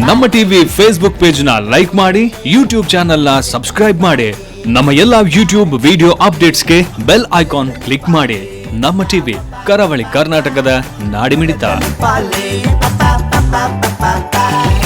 ನಮ್ಮ ಟಿವಿ ಫೇಸ್ಬುಕ್ ಪೇಜ್ ನ ಲೈಕ್ ಮಾಡಿ, ಯೂಟ್ಯೂಬ್ ಚಾನೆಲ್ ನ ಸಬ್ಸ್ಕ್ರೈಬ್ ಮಾಡಿ. ನಮ್ಮ ಎಲ್ಲಾ ಯೂಟ್ಯೂಬ್ ವಿಡಿಯೋ ಅಪ್ಡೇಟ್ಸ್ಗೆ ಬೆಲ್ ಐಕಾನ್ ಕ್ಲಿಕ್ ಮಾಡಿ. ನಮ್ಮ ಟಿವಿ, ಕರಾವಳಿ ಕರ್ನಾಟಕದ ನಾಡಿಮಿಡಿತ. Pa pa pa pa pa.